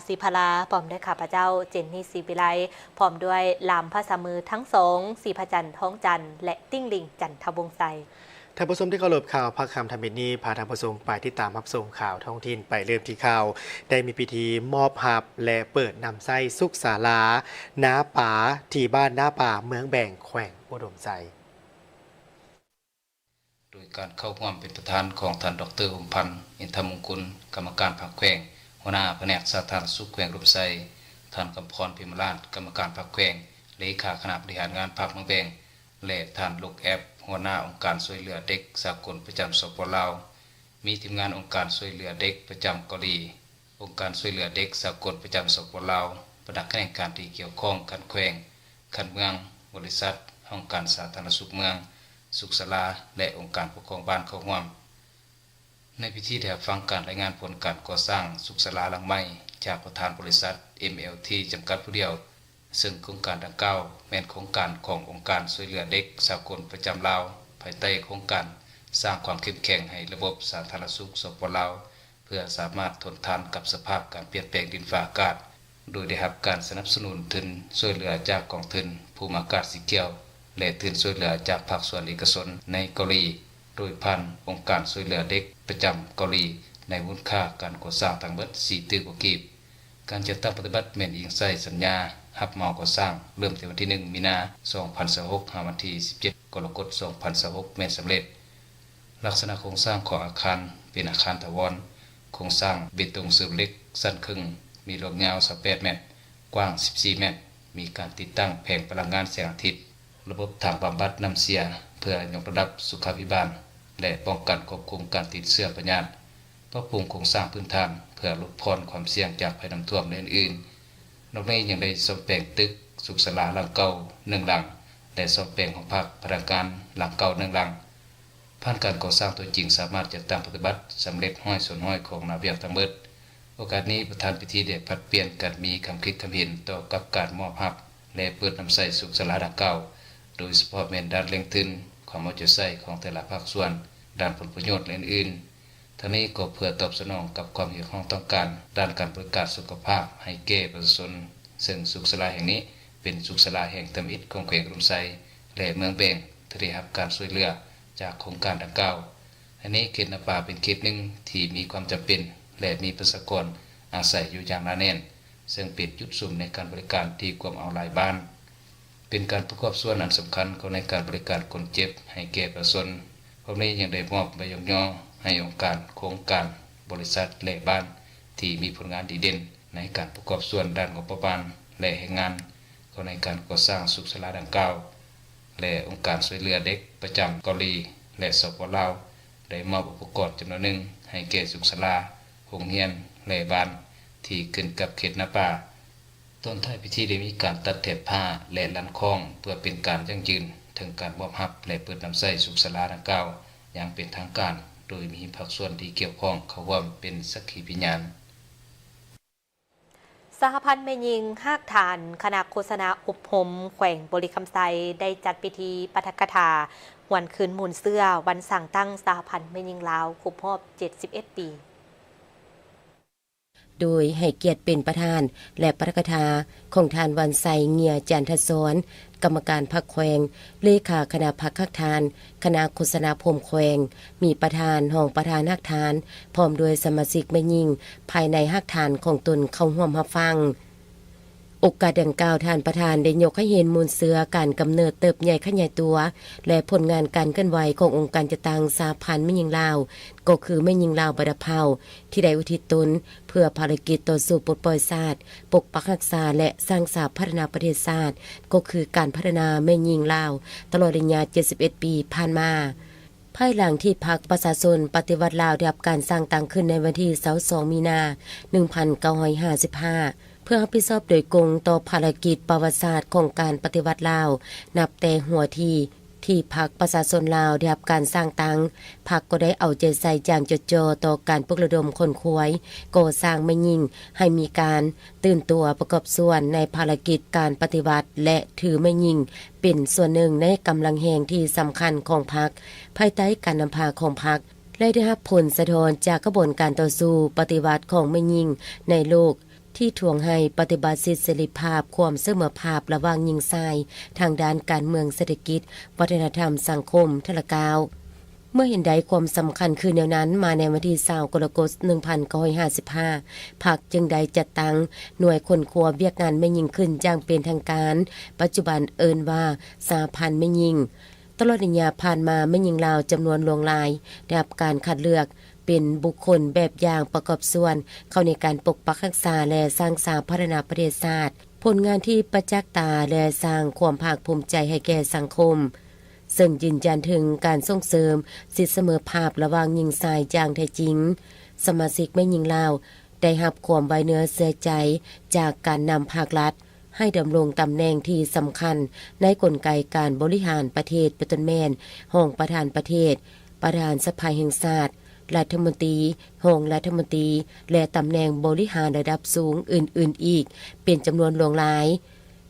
ສີພາລາ ພ້ອມດ້ວຍຂ້າພະເຈົ້າ ເຈນນີ ສີວິໄລ ພ້ອມດ້ວຍລາມພະສາມືທັງສອງ ສີພະຈັນ ທອງຈັນ ແລະ ຕິ່ງລິງ ຈັນທະວົງໄຊ. ທ່ານຜູ້ຊົມທີ່ເຄົາລົບ, ຂ່າວພາກຄ່ຳທຳອິດນີ້ ພາທ່ານຜູ້ຊົມໄປຕິດຕາມຮັບຊົມຂ່າວທ້ອງຖິ່ນ. ໄປເລີ່ມທີ່ຂ່າວ ໄດ້ມີພິທີມອບຮັບ ແລະ ເປີດນຳໃຊ້ສຸກສາລານາປາ ທີ່ບ້ານນາປາ ເມືອງແບງ ແຂວງອຸດົມໄຊ. ໂດຍການເຂົ້າຮ່ວມເປັນປະທານຂອງທ່ານ ດອກເຕີ ຫົມພັນ ອິນທະມຸງຄຸນ ກຳມະການພັກແຂວງ, ຫົວໜ້າພະແນກສາທາລະນະສຸກແຂວງອຸດົມໄຊ, ທ່ານ ກຳພອນ ພິມມະລາດ ກຳມະການພັກແຂວງ, ເລຂາຄະນະບໍລິຫານງານພັກເມືອງແບງ ແລະ ທ່ານ ລຸກ ແອັບ ຫົວໜ້າອົງການຊ່ວຍເຫຼືອເດັກສາກົນປະຈຳ ສປປ ລາວ, ມີທີມງານອົງການຊ່ວຍເຫຼືອເດັກປະຈຳເກົາຫຼີ, ອົງການຊ່ວຍເຫຼືອເດັກສາກົນປະຈຳ ສປປ ລາວ, ບັນດາຂະແໜງການທີ່ກ່ຽວຂ້ອງຂັ້ນແຂວງ, ຂັ້ນເມືອງ, ບໍລິສັດ, ຫ້ອງການສາທາລະນະສຸກເມືອງ, ສຸກສາລາ ແລະ ອົງການປົກຄອງບ້ານເຂົ້າຮ່ວມ. ໃນພິທີໄດ້ຮັບຟັງການລາຍງານຜົນການກໍ່ສ້າງສຸກສາລາຫຼັງໃໝ່ຈາກປະທານບໍລິສັດ ເອັມແອລທີ ຈຳກັດຜູ້ດຽວ, ເຊິ່ງໂຄງການດັ່ງກ່າວແມ່ນໂຄງການຂອງອົງການຊ່ວຍເຫຼືອເດັກສາກົນປະຈຳລາວ, ພາຍໃຕ້ໂຄງການສ້າງຄວາມເຂັ້ມແຂງໃຫ້ລະບົບສາທາລະນະສຸກ ສປປ ລາວ ເພື່ອສາມາດທົນທານກັບສະພາບການປ່ຽນແປງດິນຟ້າອາກາດ, ໂດຍໄດ້ຮັບການສະໜັບສະໜູນທຶນຊ່ວຍເຫຼືອຈາກກອງທຶນພູມອາກາດສີຂຽວ ແລະ ທຶນຊ່ວຍເຫຼືອຈາກພາກສ່ວນເອກະຊົນໃນເກົາຫຼີ, ໂດຍຜ່ານອົງການຊ່ວຍເຫຼືອເດັກປະຈຳເກົາຫຼີ ໃນມູນຄ່າການກໍ່ສ້າງທັງໝົດສີ່ຕື້ກວ່າກີບ. ການຈັດຕັ້ງປະຕິບັດແມ່ນອີງໃສ່ສັນຍາຮັບເໝົາກໍ່ສ້າງ ເລີ່ມແຕ່ວັນທີໜຶ່ງ ມີນາ ສອງພັນຊາວຫົກ ຫາວັນທີສິບເຈັດ ກໍລະກົດ ສອງພັນຊາວຫົກ ແມ່ນສຳເລັດ. ລັກສະນະໂຄງສ້າງຂອງອາຄານເປັນອາຄານຖາວອນ, ໂຄງສ້າງເບຕົງເສີມເຫຼັກຊັ້ນເຄິ່ງ, ມີລວງຍາວຊາວແປດແມັດ, ກວ້າງສິບສີ່ແມັດ, ມີການຕິດຕັ້ງແຜງພະລັງງານແສງອາທິດ, ລະບົບຖັງບຳບັດນ້ຳເສຍ ເພື່ອຍົກລະດັບສຸຂາພິບານ ແລະ ປ້ອງກັນຄວບຄຸມການຕິດເຊື້ອພະຍາດ, ປັບປຸງໂຄງສ້າງພື້ນຖານ ເພື່ອຫຼຸດຜ່ອນຄວາມສ່ຽງຈາກໄພນ້ຳຖ້ວມ ແລະ ອື່ນໆ. ນອກນີ້ຍັງໄດ້ສ້ອມແປງຕຶກສຸກສາລາຫຼັງເກົ່າໜຶ່ງຫຼັງ ແລະ ສ້ອມແປງຫ້ອງພັກພະນັກງານຫຼັງເກົ່າໜຶ່ງຫຼັງ. ຜ່ານການກໍ່ສ້າງຕົວຈິງສາມາດຈັດຕັ້ງປະຕິບັດສຳເລັດຮ້ອຍສ່ວນຮ້ອຍຂອງໜ້າວຽກທັງໝົດ. ໂອກາດນີ້ ປະທານພິທີໄດ້ຜັດປ່ຽນກັນມີຄຳຄິດຄຳເຫັນຕໍ່ກັບການມອບຮັບ ແລະ ເປີດນຳໃຊ້ສຸກສາລາດັ່ງກ່າວ, ໂດຍສະເພາະແມ່ນດ້ານເລັ່ງທຶນ, ຄວາມເອົາໃຈໃສ່ຂອງແຕ່ລະພາກສ່ວນ, ດ້ານຜົນປະໂຫຍດ ແລະ ອື່ນໆ. ທັງນີ້ກໍເພື່ອຕອບສະໜອງກັບຄວາມຮຽກຮ້ອງຕ້ອງການດ້ານການບໍລິການສຸຂະພາບໃຫ້ແກ່ປະຊາຊົນ, ເຊິ່ງສຸກສາລາແຫ່ງນີ້ເປັນສຸກສາລາແຫ່ງທຳອິດຂອງແຂວງອຸດົມໄຊ ແລະ ເມືອງແບງ ທີ່ໄດ້ຮັບການຊ່ວຍເຫຼືອຈາກໂຄງການດັ່ງກ່າວ. ໃນນີ້ ເຂດນາປາເປັນເຂດໜຶ່ງທີ່ມີຄວາມຈຳເປັນ ແລະ ມີປະຊາກອນອາໄສຢູ່ຢ່າງໜາແໜ້ນ, ເຊິ່ງເປັນຈຸດສຸມໃນການບໍລິການທີ່ກວມເອົາຫຼາຍບ້ານ. ເປັນການປະກອບສ່ວນອັນສຳຄັນເຂົ້າໃນການບໍລິການຄົນເຈັບໃຫ້ແກ່ປະຊາຊົນ. ພ້ອມນີ້ຍັງໄດ້ມອບໃບຍ້ອງຍໍໃຫ້ອົງການ, ໂຄງການ, ບໍລິສັດ ແລະ ບ້ານທີ່ມີຜົນງານດີເດັ່ນໃນການປະກອບສ່ວນດ້ານງົບປະມານ ແລະ ແຮງງານເຂົ້າໃນການກໍ່ສ້າງສຸກສາລາດັ່ງກ່າວ ແລະ ອົງການຊ່ວຍເຫຼືອເດັກປະຈຳເກົາຫຼີ ແລະ ສປປ ລາວ ໄດ້ມອບອຸປະກອນຈຳນວນໜຶ່ງໃຫ້ແກ່ສຸກສາລາ, ໂຮງຮຽນ ແລະ ບ້ານທີ່ຂຶ້ນກັບເຂດນາປາ. ຕອນທ້າຍພິທີໄດ້ມີການຕັດແຖບຜ້າ ແລະ ລັນຄ້ອງ ເພື່ອເປັນການຢັ້ງຢືນເຖິງການມອບຮັບ ແລະ ເປີດນຳໃຊ້ສຸກສາລາດັ່ງກ່າວຢ່າງເປັນທາງການ, ໂດຍມີພາກສ່ວນທີ່ກ່ຽວຂ້ອງເຂົ້າຮ່ວມເປັນສັກຂີພະຍານ. ສະຫະພັນແມ່ຍິງຮາກຖານ ຄະນະໂຄສະນາອົບຮົມແຂວງບໍລິຄຳໄຊ ໄດ້ຈັດພິທີປາຖະກະຖາຫວນຄືນມູນເຊື້ອວັນສ້າງຕັ້ງສະຫະພັນແມ່ຍິງລາວຄົບຮອບເຈັດສິບເອັດປີ. ໂດຍໃຫ້ກຽດເປັນປະທານ ແລະ ປາຖະກະຖາຂອງທ່ານ ວັນໄຊ ເງີຍຈັນທະສອນ ກຳມະການພັກແຂວງ, ເລຂາຄະນະພັກຮາກຖານ, ຄະນະໂຄສະນາອົບຮົມແຂວງ, ມີປະທານ, ຮອງປະທານຮາກຖານ ພ້ອມດ້ວຍສະມາຊິກແມ່ຍິງພາຍໃນຮາກຖານຂອງຕົນເຂົ້າຮ່ວມຮັບຟັງ. ໂອກາດດັ່ງກ່າວ, ທ່ານປະທານໄດ້ຍົກໃຫ້ເຫັນມູນເຊື້ອການກຳເນີດເຕີບໃຫຍ່ຂະຫຍາຍຕົວ ແລະ ຜົນງານການເຄື່ອນໄຫວຂອງອົງການຈັດຕັ້ງສະຫະພັນແມ່ຍິງລາວ ກໍຄືແມ່ຍິງລາວບັນດາເຜົ່າ ທີ່ໄດ້ອຸທິດຕົນເພື່ອພາລະກິດຕໍ່ສູ້ປົດປ່ອຍຊາດ, ປົກປັກຮັກສາ ແລະ ສ້າງສາພັດທະນາປະເທດຊາດ ກໍຄືການພັດທະນາແມ່ຍິງລາວຕະຫຼອດໄລຍະເຈັດສິບເອັດປີຜ່ານມາ. ພາຍຫຼັງທີ່ພັກປະຊາຊົນປະຕິວັດລາວໄດ້ຮັບການສ້າງຕັ້ງຂຶ້ນໃນວັນທີຊາວສອງ ມີນາ ໜຶ່ງພັນເກົ້າຮ້ອຍຫ້າສິບຫ້າ ເພື່ອຮັບຜິດຊອບໂດຍກົງຕໍ່ພາລະກິດປະຫວັດສາດຂອງການປະຕິວັດລາວ ນັບແຕ່ຫົວທີທີ່ພັກປະຊາຊົນລາວໄດ້ຮັບການສ້າງຕັ້ງ, ພັກກໍໄດ້ເອົາໃຈໃສ່ຢ່າງຈົດຈ່ອ ຕໍ່ການປຸກລະດົມຂົນຂວາຍ, ກໍ່ສ້າງແມ່ຍິງໃຫ້ມີການຕື່ນຕົວປະກອບສ່ວນໃນພາລະກິດການປະຕິວັດ ແລະ ຖືແມ່ຍິງເປັນສ່ວນໜຶ່ງໃນກຳລັງແຮງທີ່ສຳຄັນຂອງພັກ, ພາຍໃຕ້ການນຳພາຂອງພັກ ແລະ ໄດ້ຮັບຜົນສະທ້ອນຈາກຂະບວນການຕໍ່ສູ້ປະຕິວັດຂອງແມ່ຍິງໃນໂລກ ທີ່ທວງໃຫ້ປະຕິບັດສິດເສລີພາບ, ຄວາມສະເໝີພາບລະຫວ່າງຍິງຊາຍ ທາງດ້ານການເມືອງ, ເສດຖະກິດ, ວັດທະນະທຳ, ສັງຄົມ ເທື່ອລະກ້າວ. ເມື່ອເຫັນໄດ້ຄວາມສຳຄັນຄືແນວນັ້ນ, ມາໃນວັນທີຊາວ ກໍລະກົດ ໜຶ່ງພັນເກົ້າຮ້ອຍຫ້າສິບຫ້າ ພັກຈຶ່ງໄດ້ຈັດຕັ້ງໜ່ວຍຄົ້ນຄວ້າວຽກງານແມ່ຍິງຂຶ້ນຢ່າງເປັນທາງການ, ປັດຈຸບັນເອີ້ນວ່າສະຫະພັນແມ່ຍິງ. ຕະຫຼອດໄລຍະຜ່ານມາ, ແມ່ຍິງລາວຈຳນວນຫຼວງຫຼາຍໄດ້ຮັບການຄັດເລືອກເປັນບຸກຄົນແບບຢ່າງປະກອບສ່ວນເຂົ້າໃນການປົກປັກຮັກສາ ແລະ ສ້າງສາພັດທະນາປະເທດຊາດ, ຜົນງານທີ່ປະຈັກຕາ ແລະ ສ້າງຄວາມພາກພູມໃຈໃຫ້ແກ່ສັງຄົມ, ເຊິ່ງຢືນຢັນເຖິງການສົ່ງເສີມສິດສະເໝີພາບລະຫວ່າງຍິງຊາຍຢ່າງແທ້ຈິງ. ສະມາຊິກແມ່ຍິງລາວໄດ້ຮັບຄວາມໄວ້ເນື້ອເຊື່ອໃຈຈາກການນຳພາກລັດ ໃຫ້ດຳລົງຕຳແໜ່ງທີ່ສຳຄັນໃນກົນໄກການບໍລິຫານປະເທດ ເປັນຕົ້ນແມ່ນ ຮອງປະທານປະເທດ, ປະທານສະພາແຫ່ງຊາດ, ລັດຖະມົນຕີ, ຮອງລັດຖະມົນຕີ ແລະ ຕຳແໜ່ງບໍລິຫານລະດັບສູງອື່ນໆອີກເປັນຈຳນວນຫຼວງຫຼາຍ.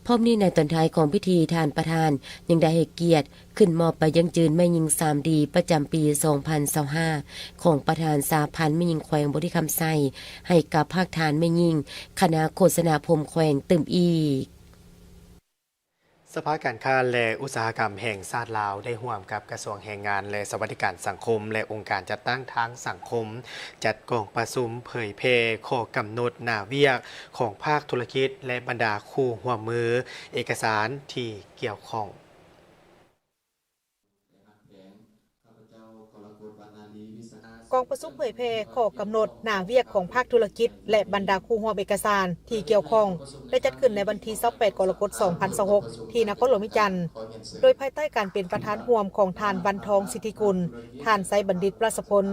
ພ້ອມນີ້, ໃນຕອນທ້າຍຂອງພິທີ, ທ່ານປະທານຍັງໄດ້ໃຫ້ກຽດຂຶ້ນມອບໃບຢັ້ງຢືນແມ່ຍິງສາມດີ ປະຈຳປີສອງພັນຊາວຫ້າ ຂອງປະທານສະຫະພັນແມ່ຍິງແຂວງບໍລິຄຳໄຊ ໃຫ້ກັບພາກທ່ານແມ່ຍິງຄະນະໂຄສະນາພົມແຂວງຕື່ມອີກ. ສະພາການຄ້າ ແລະ ອຸດສາຫະກຳແຫ່ງຊາດລາວ ໄດ້ຮ່ວມກັບກະຊວງແຮງງານ ແລະ ສະຫວັດດີການສັງຄົມ ແລະ ອົງການຈັດຕັ້ງທາງສັງຄົມ ຈັດກອງປະຊຸມເຜີຍແຜ່ຂໍ້ກຳນົດໜ້າວຽກຂອງພາກທຸລະກິດ ແລະ ບັນດາຄູ່ຮ່ວມມືເອກະສານທີ່ກ່ຽວຂ້ອງ. ກອງປະຊຸມເຜີຍແຜ່ຂໍ້ກຳນົດໜ້າວຽກຂອງພາກທຸລະກິດ ແລະ ບັນດາຄູ່ຮ່ວມເອກະສານທີ່ກ່ຽວຂ້ອງ ໄດ້ຈັດຂຶ້ນໃນວັນທີຊາວແປດ ກໍລະກົດ ສອງພັນຊາວຫົກ ທີ່ນະຄອນຫຼວງວຽງຈັນ, ໂດຍພາຍໃຕ້ການເປັນປະທານຮ່ວມຂອງທ່ານ ວັນທອງ ສິດທິກຸນ, ທ່ານ ໄຊບັນດິດ ປຣາສະພົນ,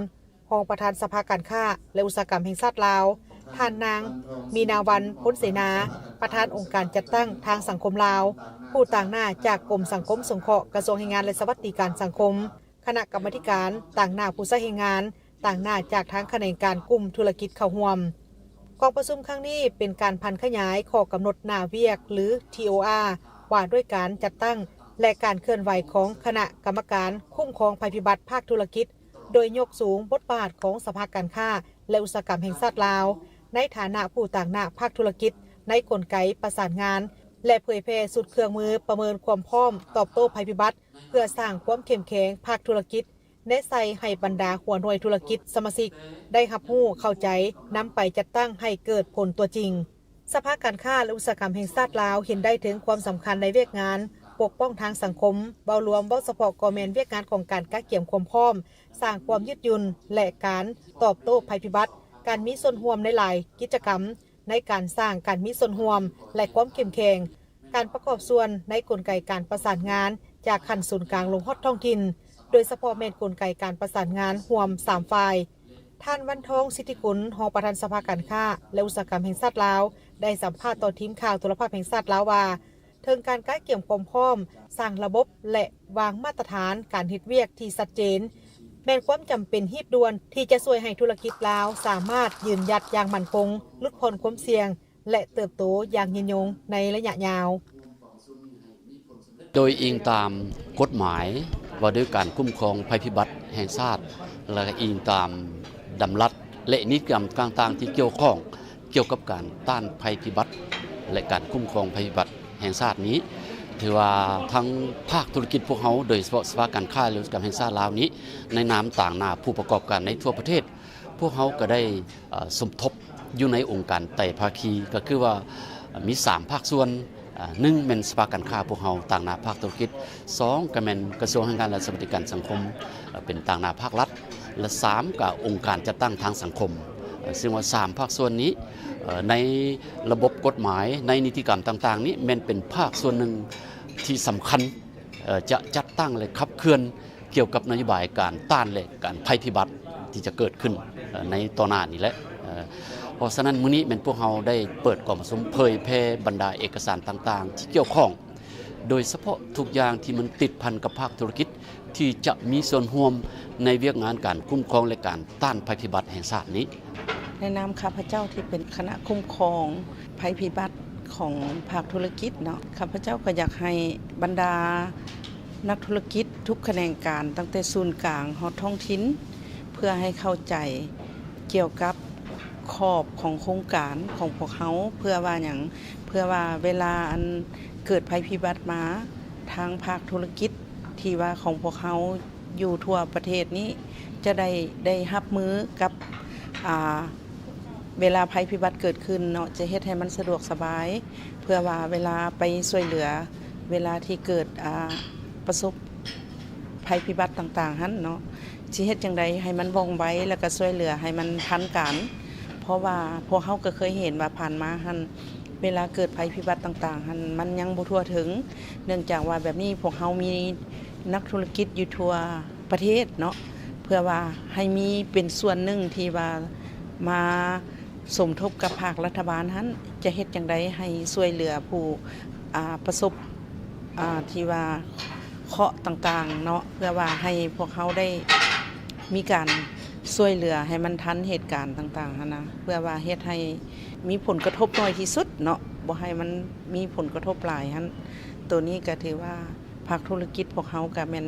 ຮອງປະທານສະພາການຄ້າ ແລະ ອຸດສາຫະກຳແຫ່ງຊາດລາວ, ທ່ານນາງ ມີນາວັນ ພົນເສນາ, ປະທານອົງການຈັດຕັ້ງທາງສັງຄົມລາວ, ຜູ້ຕາງໜ້າຈາກກົມສັງຄົມສົງເຄາະ ກະຊວງແຮງງານ ແລະ ສະຫວັດດີການສັງຄົມ, ຄະນະກຳມາທິການ, ຕາງໜ້າຜູ້ໃຊ້ແຮງງານ, ຕາງໜ້າຈາກທາງຂະແໜງການກຸ່ມທຸລະກິດເຂົ້າຮ່ວມ. ກອງປະຊຸມຄັ້ງນີ້ເປັນການຜັນຂະຫຍາຍຂໍ້ກຳນົດໜ້າວຽກ ຫຼື ທີ ໂອ ອາ ວ່າດ້ວຍການຈັດຕັ້ງ ແລະ ການເຄື່ອນໄຫວຂອງຄະນະກຳມະການຄຸ້ມຄອງໄພພິບັດພາກທຸລະກິດ, ໂດຍຍົກສູງບົດບາດຂອງສະພາການຄ້າ ແລະ ອຸດສາຫະກຳແຫ່ງຊາດລາວ ໃນຖານະຜູ້ຕາງໜ້າພາກທຸລະກິດໃນກົນໄກປະສານງານ ແລະ ເຜີຍແຜ່ຊຸດເຄື່ອງມືປະເມີນຄວາມພ້ອມຕອບໂຕ້ໄພພິບັດ ເພື່ອສ້າງຄວາມເຂັ້ມແຂງພາກທຸລະກິດ ແນະໃສ່ໃຫ້ບັນດາຫົວໜ່ວຍທຸລະກິດສະມາຊິກໄດ້ຮັບຮູ້ເຂົ້າໃຈ, ນຳໄປຈັດຕັ້ງໃຫ້ເກີດຜົນຕົວຈິງ. ສະພາການຄ້າ ແລະ ອຸດສາຫະກຳແຫ່ງຊາດລາວເຫັນໄດ້ເຖິງຄວາມສຳຄັນໃນວຽກງານປົກປ້ອງທາງສັງຄົມ ເວົ້າລວມ, ເວົ້າສະເພາະກໍແມ່ນວຽກງານຂອງການກະກຽມຄວາມພ້ອມ, ສ້າງຄວາມຍືດຫຍຸ່ນ ແລະ ການຕອບໂຕ້ໄພພິບັດ, ການມີສ່ວນຮ່ວມໃນຫຼາຍກິດຈະກຳ ໃນການສ້າງການມີສ່ວນຮ່ວມ ແລະ ຄວາມເຂັ້ມແຂງ, ການປະກອບສ່ວນໃນກົນໄກການປະສານງານຈາກຂັ້ນສູນກາງລົງຮອດທ້ອງຖິ່ນ, ໂດຍສະເພາະແມ່ນກົນໄກການປະສານງານຮ່ວມສາມຝ່າຍ. ທ່ານ ວັນທອງ ສິດທິກຸນ, ຮອງປະທານສະພາການຄ້າ ແລະ ອຸດສາຫະກຳແຫ່ງຊາດລາວ ໄດ້ສຳພາດຕໍ່ທີມຂ່າວໂທລະພາບແຫ່ງຊາດລາວວ່າ, ເຖິງການກະກຽມຄວາມພ້ອມ, ສ້າງລະບົບ ແລະ ວາງມາດຕະຖານການເຮັດວຽກທີ່ຊັດເຈນ ແມ່ນຄວາມຈຳເປັນຮີບດ່ວນທີ່ຈະຊ່ວຍໃຫ້ທຸລະກິດລາວສາມາດຢືນຢັດຢ່າງໝັ້ນຄົງ, ຫຼຸດຜ່ອນຄວາມສ່ຽງ ແລະ ເຕີບໂຕຢ່າງຍືນຍົງໃນໄລຍະຍາວ. ໂດຍອີງຕາມກົດໝາຍວ່າດ້ວຍການຄຸ້ມຄອງໄພພິບັດແຫ່ງຊາດ ແລະ ອີງຕາມດຳລັດ ແລະ ນິຕິກຳຕ່າງໆທີ່ກ່ຽວຂ້ອງ ກ່ຽວກັບການຕ້ານໄພພິບັດ ແລະ ການຄຸ້ມຄອງໄພພິບັດແຫ່ງຊາດນີ້, ຖືວ່າທັງພາກທຸລະກິດພວກເຮົາ, ໂດຍສະເພາະສະພາການຄ້າ ແລະ ອຸດສາຫະກຳແຫ່ງຊາດລາວນີ້, ໃນນາມຕາງໜ້າຜູ້ປະກອບການໃນທົ່ວປະເທດ, ພວກເຮົາກໍໄດ້ ເອີ ສົມທົບຢູ່ໃນອົງການໄຕພາຄີ, ກໍຄືວ່າມີສາມພາກສ່ວນ, ອາ, ໜຶ່ງແມ່ນສະພາການຄ້າພວກເຮົາຕາງໜ້າພາກທຸລະກິດ, ສອງກໍແມ່ນກະຊວງແຮງງານ ແລະ ສະຫວັດດີການສັງຄົມ, ເອີ ເປັນຕາງໜ້າພາກລັດ, ແລະ ສາມກໍອົງການຈັດຕັ້ງທາງສັງຄົມ, ເອີ ຊຶ່ງວ່າສາມພາກສ່ວນນີ້, ເອີ ໃນລະບົບກົດໝາຍ, ໃນນິຕິກຳຕ່າງໆນີ້ ແມ່ນເປັນພາກສ່ວນໜຶ່ງທີ່ສຳຄັນ, ເອີ ຈະຈັດຕັ້ງ ແລະ ຂັບເຄື່ອນ ກ່ຽວກັບນະໂຍບາຍການຕ້ານ ແລະ ການໄພພິບັດທີ່ຈະເກີດຂຶ້ນ, ເອີ ໃນຕໍ່ໜ້ານີ້ແຫຼະ. ເອີ ເພາະສະນັ້ນ ມື້ນີ້ແມ່ນພວກເຮົາໄດ້ເປີດກອງປະຊຸມເຜີຍແຜ່ບັນດາເອກະສານຕ່າງໆທີ່ກ່ຽວຂ້ອງ, ໂດຍສະເພາະທຸກຢ່າງທີ່ມັນຕິດພັນກັບພາກທຸລະກິດ ທີ່ຈະມີສ່ວນຮ່ວມໃນວຽກງານການຄຸ້ມຄອງ ແລະ ການຕ້ານໄພພິບັດແຫ່ງຊາດນີ້. ໃນນາມຂ້າພະເຈົ້າທີ່ເປັນຄະນະຄຸ້ມຄອງໄພພິບັດຂອງພາກທຸລະກິດເນາະ, ຂ້າພະເຈົ້າກໍຢາກໃຫ້ບັນດາ ນັກທຸລະກິດທຸກຂະແໜງການ, ຕັ້ງແຕ່ສູນກາງຮອດທ້ອງຖິ່ນ, ເພື່ອໃຫ້ເຂົ້າໃຈກ່ຽວກັບ ຂອບຂອງໂຄງການຂອງພວກເຮົາ ເພື່ອວ່າຫຍັງ? ເພື່ອວ່າເວລາອັນເກີດໄພພິບັດມາ ທາງພາກທຸລະກິດທີ່ວ່າຂອງພວກເຮົາຢູ່ທົ່ວປະເທດນີ້ ຈະໄດ້ ໄດ້ຮັບມືກັບ ອ່າ ເວລາໄພພິບັດເກີດຂຶ້ນເນາະ ຈະເຮັດໃຫ້ມັນສະດວກສະບາຍ ເພື່ອວ່າເວລາໄປຊ່ວຍເຫຼືອ ເວລາທີ່ເກີດ ອ່າ ປະສົບໄພພິບັດຕ່າງໆຫັ້ນເນາະ ຊິເຮັດຈັ່ງໃດໃຫ້ມັນວ່ອງໄວ ແລ້ວກະຊ່ວຍເຫຼືອໃຫ້ມັນທັນການ ເພາະວ່າພວກເຮົາກໍເຄີຍເຫັນວ່າຜ່ານມາຫັ້ນ ເວລາເກີດໄພພິບັດຕ່າງໆຫັ້ນ ມັນຍັງບໍ່ທົ່ວເຖິງ ເນື່ອງຈາກວ່າແບບນີ້ພວກເຮົາມີນັກທຸລະກິດຢູ່ທົ່ວປະເທດເນາະ ເພື່ອວ່າໃຫ້ມີເປັນສ່ວນໜຶ່ງທີ່ວ່າມາ ສົມທົບກັບພາກລັດຖະບານຫັ້ນ ຈະເຮັດຈັ່ງໃດໃຫ້ຊ່ວຍເຫຼືອຜູ້ ອ່າ ປະສົບ ອ່າ ທີ່ວ່າເຄາະຕ່າງໆເນາະ ເພື່ອວ່າໃຫ້ພວກເຮົາໄດ້ມີການຊ່ວຍເຫຼືອໃຫ້ມັນທັນເຫດການຕ່າງໆຫັ້ນນະ ເພື່ອວ່າເຮັດໃຫ້ມີຜົນກະທົບໜ້ອຍທີ່ສຸດເນາະ ບໍ່ໃຫ້ມັນມີຜົນກະທົບຫຼາຍຫັ້ນ. ໂຕນີ້ກໍຖືວ່າ ພາກທຸລະກິດພວກເຮົາກະແມ່ນ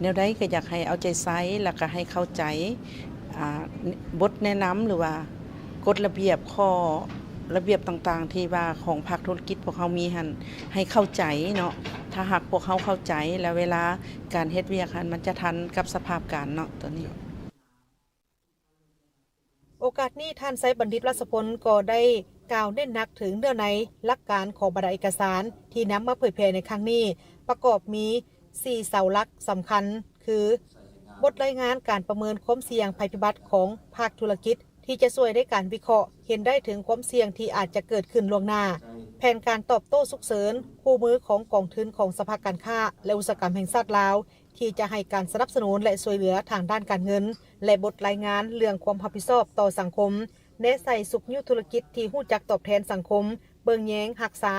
ແນວໃດກະຢາກໃຫ້ເອົາໃຈໃສ່ ແລ້ວກະໃຫ້ເຂົ້າໃຈ ອ່າ ບົດແນະນຳ ຫຼືວ່າກົດລະບຽບ ຂໍ້ລະບຽບຕ່າງໆ ທີ່ວ່າຂອງພາກທຸລະກິດພວກເຮົາມີຫັ້ນ ໃຫ້ເຂົ້າໃຈເນາະ ຖ້າຫາກພວກເຮົາເຂົ້າໃຈ ແລ້ວເວລາການເຮັດວຽກຫັ້ນ ມັນຈະທັນກັບສະພາບການເນາະ ໂຕນີ້. ໂອກາດນີ້ ທ່ານ ໄຊບັນດິດ ລັດສະພົນ ກໍໄດ້ກ່າວເນັ້ນໜັກເຖິງເນື້ອໃນຫຼັກການຂອງບັນດາເອກະສານທີ່ນຳມາເຜີຍແຜ່ໃນຄັ້ງນີ້ ປະກອບມີສີ່ເສົາຫຼັກສຳຄັນ ຄື ບົດລາຍງານການປະເມີນຄວາມສ່ຽງໄພພິບັດຂອງພາກທຸລະກິດ ທີ່ຈະຊ່ວຍໃນການວິເຄາະເຫັນໄດ້ເຖິງຄວາມສ່ຽງທີ່ອາດຈະເກີດຂຶ້ນລ່ວງໜ້າ, ແຜນການຕອບໂຕ້ສຸກເສີນ, ຄູ່ມືຂອງກອງທຶນຂອງສະພາການຄ້າ ແລະ ອຸດສາຫະກຳແຫ່ງຊາດລາວ ທີ່ຈະໃຫ້ການສະໜັບສະໜູນ ແລະ ຊ່ວຍເຫຼືອທາງດ້ານການເງິນ ແລະ ບົດລາຍງານເລື່ອງຄວາມຮັບຜິດຊອບຕໍ່ສັງຄົມ ແນໃສ່ຊຸກຍູ້ທຸລະກິດທີ່ຮູ້ຈັກຕອບແທນສັງຄົມ, ເບິ່ງແຍງຮັກສາ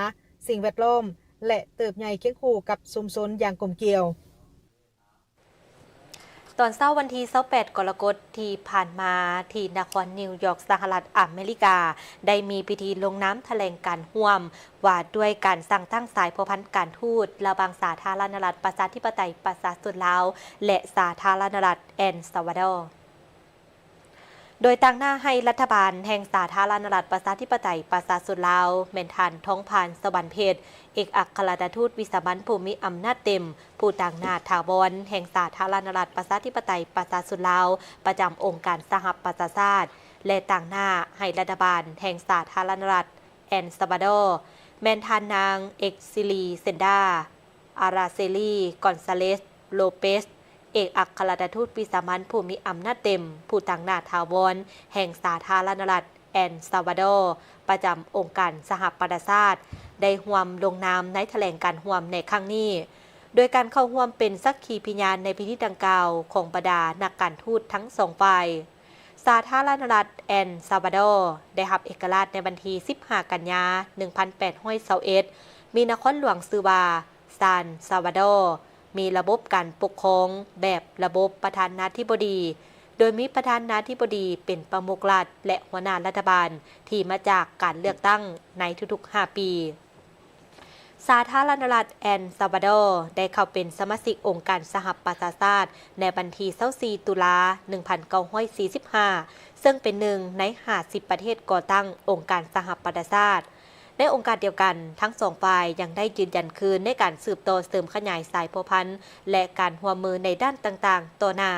ສິ່ງແວດລ້ອມ ແລະ ເຕີບໃຫຍ່ຄຽງຄູ່ກັບຊຸມຊົນຢ່າງກົມກຽວ. ຕອນເຊົ້າວັນທີຊາວແປດ ກໍລະກົດທີ່ຜ່ານມາ ທີ່ນະຄອນນິວຢອກ ສະຫະລັດອາເມລິກາ ໄດ້ມີພິທີລົງນາມຖະແຫຼງການຮ່ວມ ວ່າດ້ວຍການສ້າງຕັ້ງສາຍພົວພັນການທູດລະຫວ່າງສາທາລະນະລັດປະຊາທິປະໄຕປະຊາຊົນລາວ ແລະ ສາທາລະນະລັດແອນຊາວາດໍ. ໂດຍຕາງໜ້າໃຫ້ລັດຖະບານແຫ່ງສາທາລະນະລັດປະຊາທິປະໄຕປະຊາຊົນລາວ ແມ່ນທ່ານ ທອງພານ ສະຫວັນເພັດ ເອກອັກຄະລັດຖະທູດວິສາມັນຜູ້ມີອຳນາດເຕັມ ຜູ້ຕາງໜ້າຖາວອນແຫ່ງສາທາລະນະລັດປະຊາທິປະໄຕປະຊາຊົນລາວ ປະຈຳອົງການສະຫະປະຊາຊາດ ແລະ ຕາງໜ້າໃຫ້ລັດຖະບານແຫ່ງສາທາລະນະລັດແອນຊາວາດໍ ແມ່ນທ່ານນາງ ເອັກຊິລີເຊັນດາ ອາຣາເຊລີ ກອນຊາເລສ ໂລເປສ ເອກອັກຄະລັດຖະທູດວິສາມັນຜູ້ມີອຳນາດເຕັມ ຜູ້ຕາງໜ້າຖາວອນແຫ່ງສາທາລະນະລັດແອນຊາວາດໍ ປະຈຳອົງການສະຫະປະຊາຊາດ ໄດ້ຮ່ວມລົງນາມໃນຖະແຫຼງການຮ່ວມໃນຄັ້ງນີ້ ໂດຍການເຂົ້າຮ່ວມເປັນສັກຂີພິຍານໃນພິທີດັ່ງກ່າວຂອງບັນດານັກການທູດທັງສອງຝ່າຍ. ສາທາລະນະລັດແອນຊາວາດໍ ໄດ້ຮັບເອກະລາດໃນວັນທີສິບຫ້າ ກັນຍາ ໜຶ່ງພັນແປດຮ້ອຍຊາວເອັດ ມີນະຄອນຫຼວງຊື່ວ່າ ຊານຊາວາດໍ ມີລະບົບການປົກຄອງແບບລະບົບປະທານາທິບໍດີ ໂດຍມີປະທານາທິບໍດີເປັນປະມຸກລັດ ແລະ ຫົວໜ້າລັດຖະບານທີ່ມາຈາກການເລືອກຕັ້ງໃນທຸກໆຫ້າປີ. ສາທາລະນະລັດແອນຊາວາດໍ ໄດ້ເຂົ້າເປັນສະມາຊິກອົງການສະຫະປະຊາຊາດ ໃນວັນທີຊາວສີ່ ຕຸລາ ໜຶ່ງພັນເກົ້າຮ້ອຍສີ່ສິບຫ້າ ເຊິ່ງເປັນໜຶ່ງໃນຫ້າສິບປະເທດກໍ່ຕັ້ງອົງການສະຫະປະຊາຊາດ. ໃນໂອກາດດຽວກັນ, ທັງສອງຝ່າຍຍັງໄດ້ຢືນຢັນຄືນໃນການສືບຕໍ່ເສີມຂະຫຍາຍສາຍພົວພັນ ແລະ ການຮ່ວມມືໃນດ້ານຕ່າງໆຕໍ່ໜ້າ,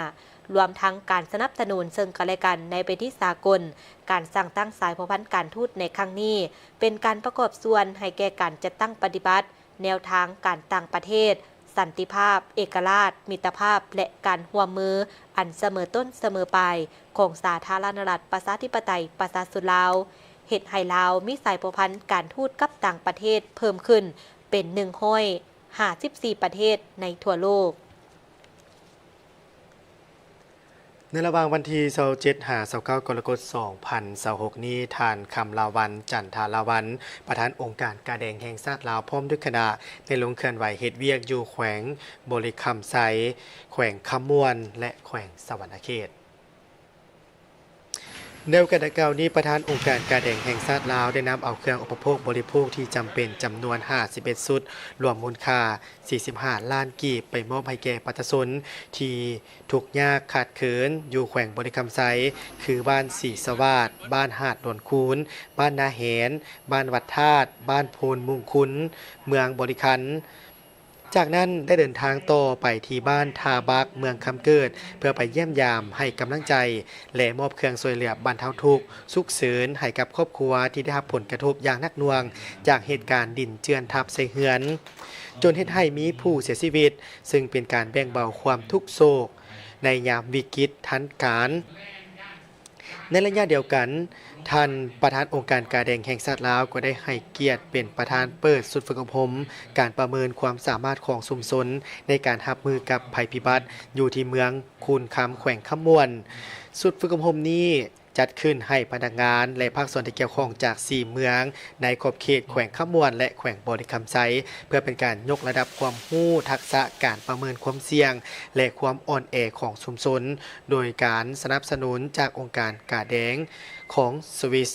ລວມທັງການສະໜັບສະໜູນເຊິ່ງກັນແລະກັນໃນເວທີສາກົນ. ການສ້າງຕັ້ງສາຍພົວພັນການທູດໃນຄັ້ງນີ້ ເປັນການປະກອບສ່ວນໃຫ້ແກ່ການຈັດຕັ້ງປະຕິບັດແນວທາງການຕ່າງປະເທດ, ສັນຕິພາບ, ເອກະລາດ, ມິດຕະພາບ ແລະ ການຮ່ວມມືອັນສະເໝີຕົ້ນສະເໝີປາຍຂອງສາທາລະນະລັດປະຊາທິປະໄຕປະຊາຊົນລາວ, ເຮັດໃຫ້ລາວມີສາຍພົວພັນການທູດກັບຕ່າງປະເທດເພີ່ມຂຶ້ນເປັນໜຶ່ງຮ້ອຍຫ້າສິບສີ່ປະເທດໃນທົ່ວໂລກ. ໃນລະຫວ່າງວັນທີຊາວເຈັດ ຫາ ຊາວເກົ້າ ກໍລະກົດ ສອງພັນຊາວຫົກນີ້, ທ່ານ ຄຳລາວັນ ຈັນທາລາວັນ ປະທານອົງການກາແດງແຫ່ງຊາດລາວ ພ້ອມດ້ວຍຄະນະ ໄດ້ລົງເຄື່ອນໄຫວເຮັດວຽກຢູ່ແຂວງບໍລິຄຳໄຊ, ແຂວງຄຳມ່ວນ ແລະ ແຂວງສະຫວັນນະເຂດ. ໃນໂອກາດດັ່ງກ່າວນີ້, ປະທານອົງການກາແດງແຫ່ງຊາດລາວ ໄດ້ນຳເອົາເຄື່ອງອຸປະໂພກບໍລິໂພກທີ່ຈຳເປັນຈຳນວນຫ້າສິບເອັດຊຸດ, ລວມມູນຄ່າສີ່ສິບຫ້າລ້ານກີບ ໄປມອບໃຫ້ແກ່ປະຊາຊົນທີ່ທຸກຍາກຂາດເຂີນຢູ່ແຂວງບໍລິຄຳໄຊ, ຄືບ້ານສີສະຫວາດ, ບ້ານຫາດໂນນຄູນ, ບ້ານນາແຮນ, ບ້ານວັດທາດ, ບ້ານໂພນມຸງຄຸນ, ເມືອງບໍລິຄັນ. ຈາກນັ້ນໄດ້ເດີນທາງຕໍ່ໄປທີ່ບ້ານທ່າບັກ ເມືອງຄຳເກີດ ເພື່ອໄປຢ້ຽມຢາມ, ໃຫ້ກຳລັງໃຈ ແລະ ມອບເຄື່ອງຊ່ວຍເຫຼືອບັນເທົາທຸກສຸກເສີນໃຫ້ກັບຄອບຄົວທີ່ໄດ້ຮັບຜົນກະທົບຢ່າງໜັກໜ່ວງຈາກເຫດການດິນເຈື່ອນທັບໃສ່ເຮືອນ, ຈົນເຮັດໃຫ້ມີຜູ້ເສຍຊີວິດ, ເຊິ່ງເປັນການແບ່ງເບົາຄວາມທຸກໂສກໃນຍາມວິກິດທັນການ. ໃນໄລຍະດຽວກັນ, ທ່ານປະທານອົງການກາແດງແຫ່ງຊາດລາວ ກໍໄດ້ໃຫ້ກຽດເປັນປະທານເປີດຊຸດຝຶກອົບຮົມການປະເມີນຄວາມສາມາດຂອງຊຸມຊົນໃນການຮັບມືກັບໄພພິບັດ ຢູ່ທີ່ເມືອງຄູນຄຳ ແຂວງຄຳມ່ວນ. ຊຸດຝຶກອົບຮົມນີ້ຈັດຂຶ້ນໃຫ້ພະນັກງານ ແລະ ພາກສ່ວນທີ່ກ່ຽວຂ້ອງຈາກສີ່ເມືອງໃນຂອບເຂດແຂວງຄຳມ່ວນ ແລະ ແຂວງບໍລິຄຳໄຊ ເພື່ອເປັນການຍົກລະດັບຄວາມຮູ້ທັກສະການປະເມີນຄວາມສ່ຽງ ແລະ ຄວາມອ່ອນແອຂອງຊຸມຊົນ ໂດຍການສະໜັບສະໜູນຈາກອົງການກາແດງຂອງສະວິສ.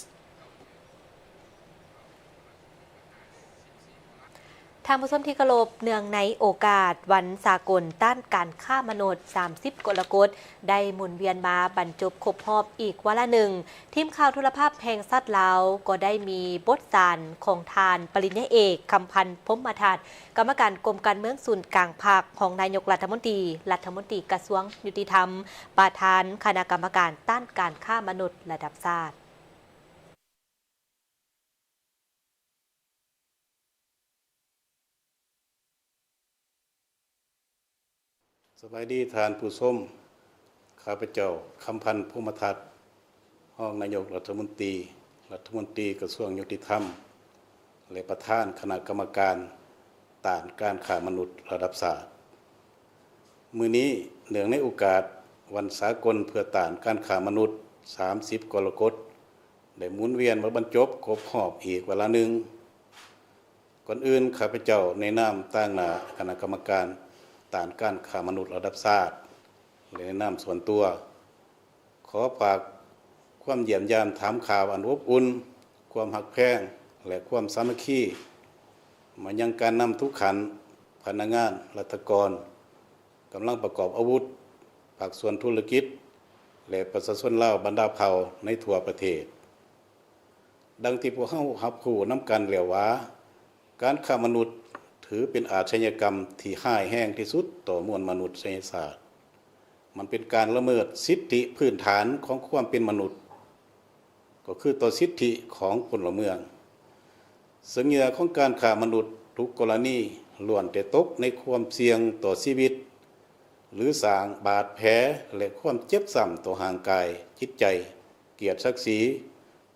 ທ່ານຜູ້ຊົມທີ່ເຄົາລົບ, ເນື່ອງໃນໂອກາດວັນສາກົນຕ້ານການຄ້າມະນຸດ ສາມສິບກໍລະກົດ ໄດ້ໝູນວຽນມາບັນຈົບຄົບຮອບອີກວາລະໜຶ່ງ, ທີມຂ່າວໂທລະພາບແຫ່ງຊາດລາວ ກໍໄດ້ມີບົດສານຂອງທ່ານປະລິນຍາເອກ ຄຳພັນ ພົມມະທັດ, ກຳມະການກົມການເມືອງສູນກາງພັກ, ຮອງນາຍົກລັດຖະມົນຕີ, ລັດຖະມົນຕີກະຊວງຍຸຕິທຳ, ປະທານຄະນະກຳມະການຕ້ານການຄ້າມະນຸດລະດັບຊາດ. ສະບາຍດີທ່ານຜູ້ຊົມ, ຂ້າພະເຈົ້າ ຄຳພັນ ພົມມະທັດ, ຮອງນາຍົກລັດຖະມົນຕີ, ລັດຖະມົນຕີກະຊວງຍຸຕິທຳ ແລະ ປະທານຄະນະກຳມະການຕ້ານການຄ້າມະນຸດລະດັບຊາດ. ມື້ນີ້, ເນື່ອງໃນໂອກາດວັນສາກົນເພື່ອຕ້ານການຄ້າມະນຸດ ສາມສິບກໍລະກົດ, ໄດ້ໝູນວຽນມາບັນຈົບຄົບຮອບອີກວາລະໜຶ່ງ. ກ່ອນອື່ນ, ຂ້າພະເຈົ້າໃນນາມຕາງໜ້າຄະນະກຳມະການຕ້ານການຄ້າມະນຸດລະດັບຊາດ ແລະ ໃນນາມສ່ວນຕົວ, ຂໍຝາກຄວາມຢ້ຽມຢາມຖາມຂ່າວອັນອົບອຸ່ນ, ຄວາມຮັກແພງ ແລະ ຄວາມສາມັກຄີ ມາຍັງການນຳທຸກຂັ້ນ, ພະນັກງານ, ລັດຖະກອນ, ກຳລັງປະກອບອາວຸດ, ພາກສ່ວນທຸລະກິດ ແລະ ປະຊາຊົນລາວບັນດາເຜົ່າໃນທົ່ວປະເທດ. ດັ່ງທີ່ພວກເຮົາຮັບຮູ້ນຳກັນແລ້ວວ່າ, ການຄ້າມະນຸດຖືເປັນອາຊະຍາກຳທີ່ຮ້າຍແຮງທີ່ສຸດຕໍ່ມວນມະນຸດສະຍະຊາດ. ມັນເປັນການລະເມີດສິດທິພື້ນຖານຂອງຄວາມເປັນມະນຸດ, ກໍຄືຕໍ່ສິດທິຂອງພົນລະເມືອງ. ເຊິ່ງເຫຍື່ອຂອງການຄ້າມະນຸດທຸກກໍລະນີ ລ້ວນແຕ່ຕົກໃນຄວາມສ່ຽງຕໍ່ຊີວິດ ຫຼື ສ້າງບາດແຜ ແລະ ຄວາມເຈັບຊ້ຳຕໍ່ຮ່າງກາຍ, ຈິດໃຈ, ກຽດສັກສີ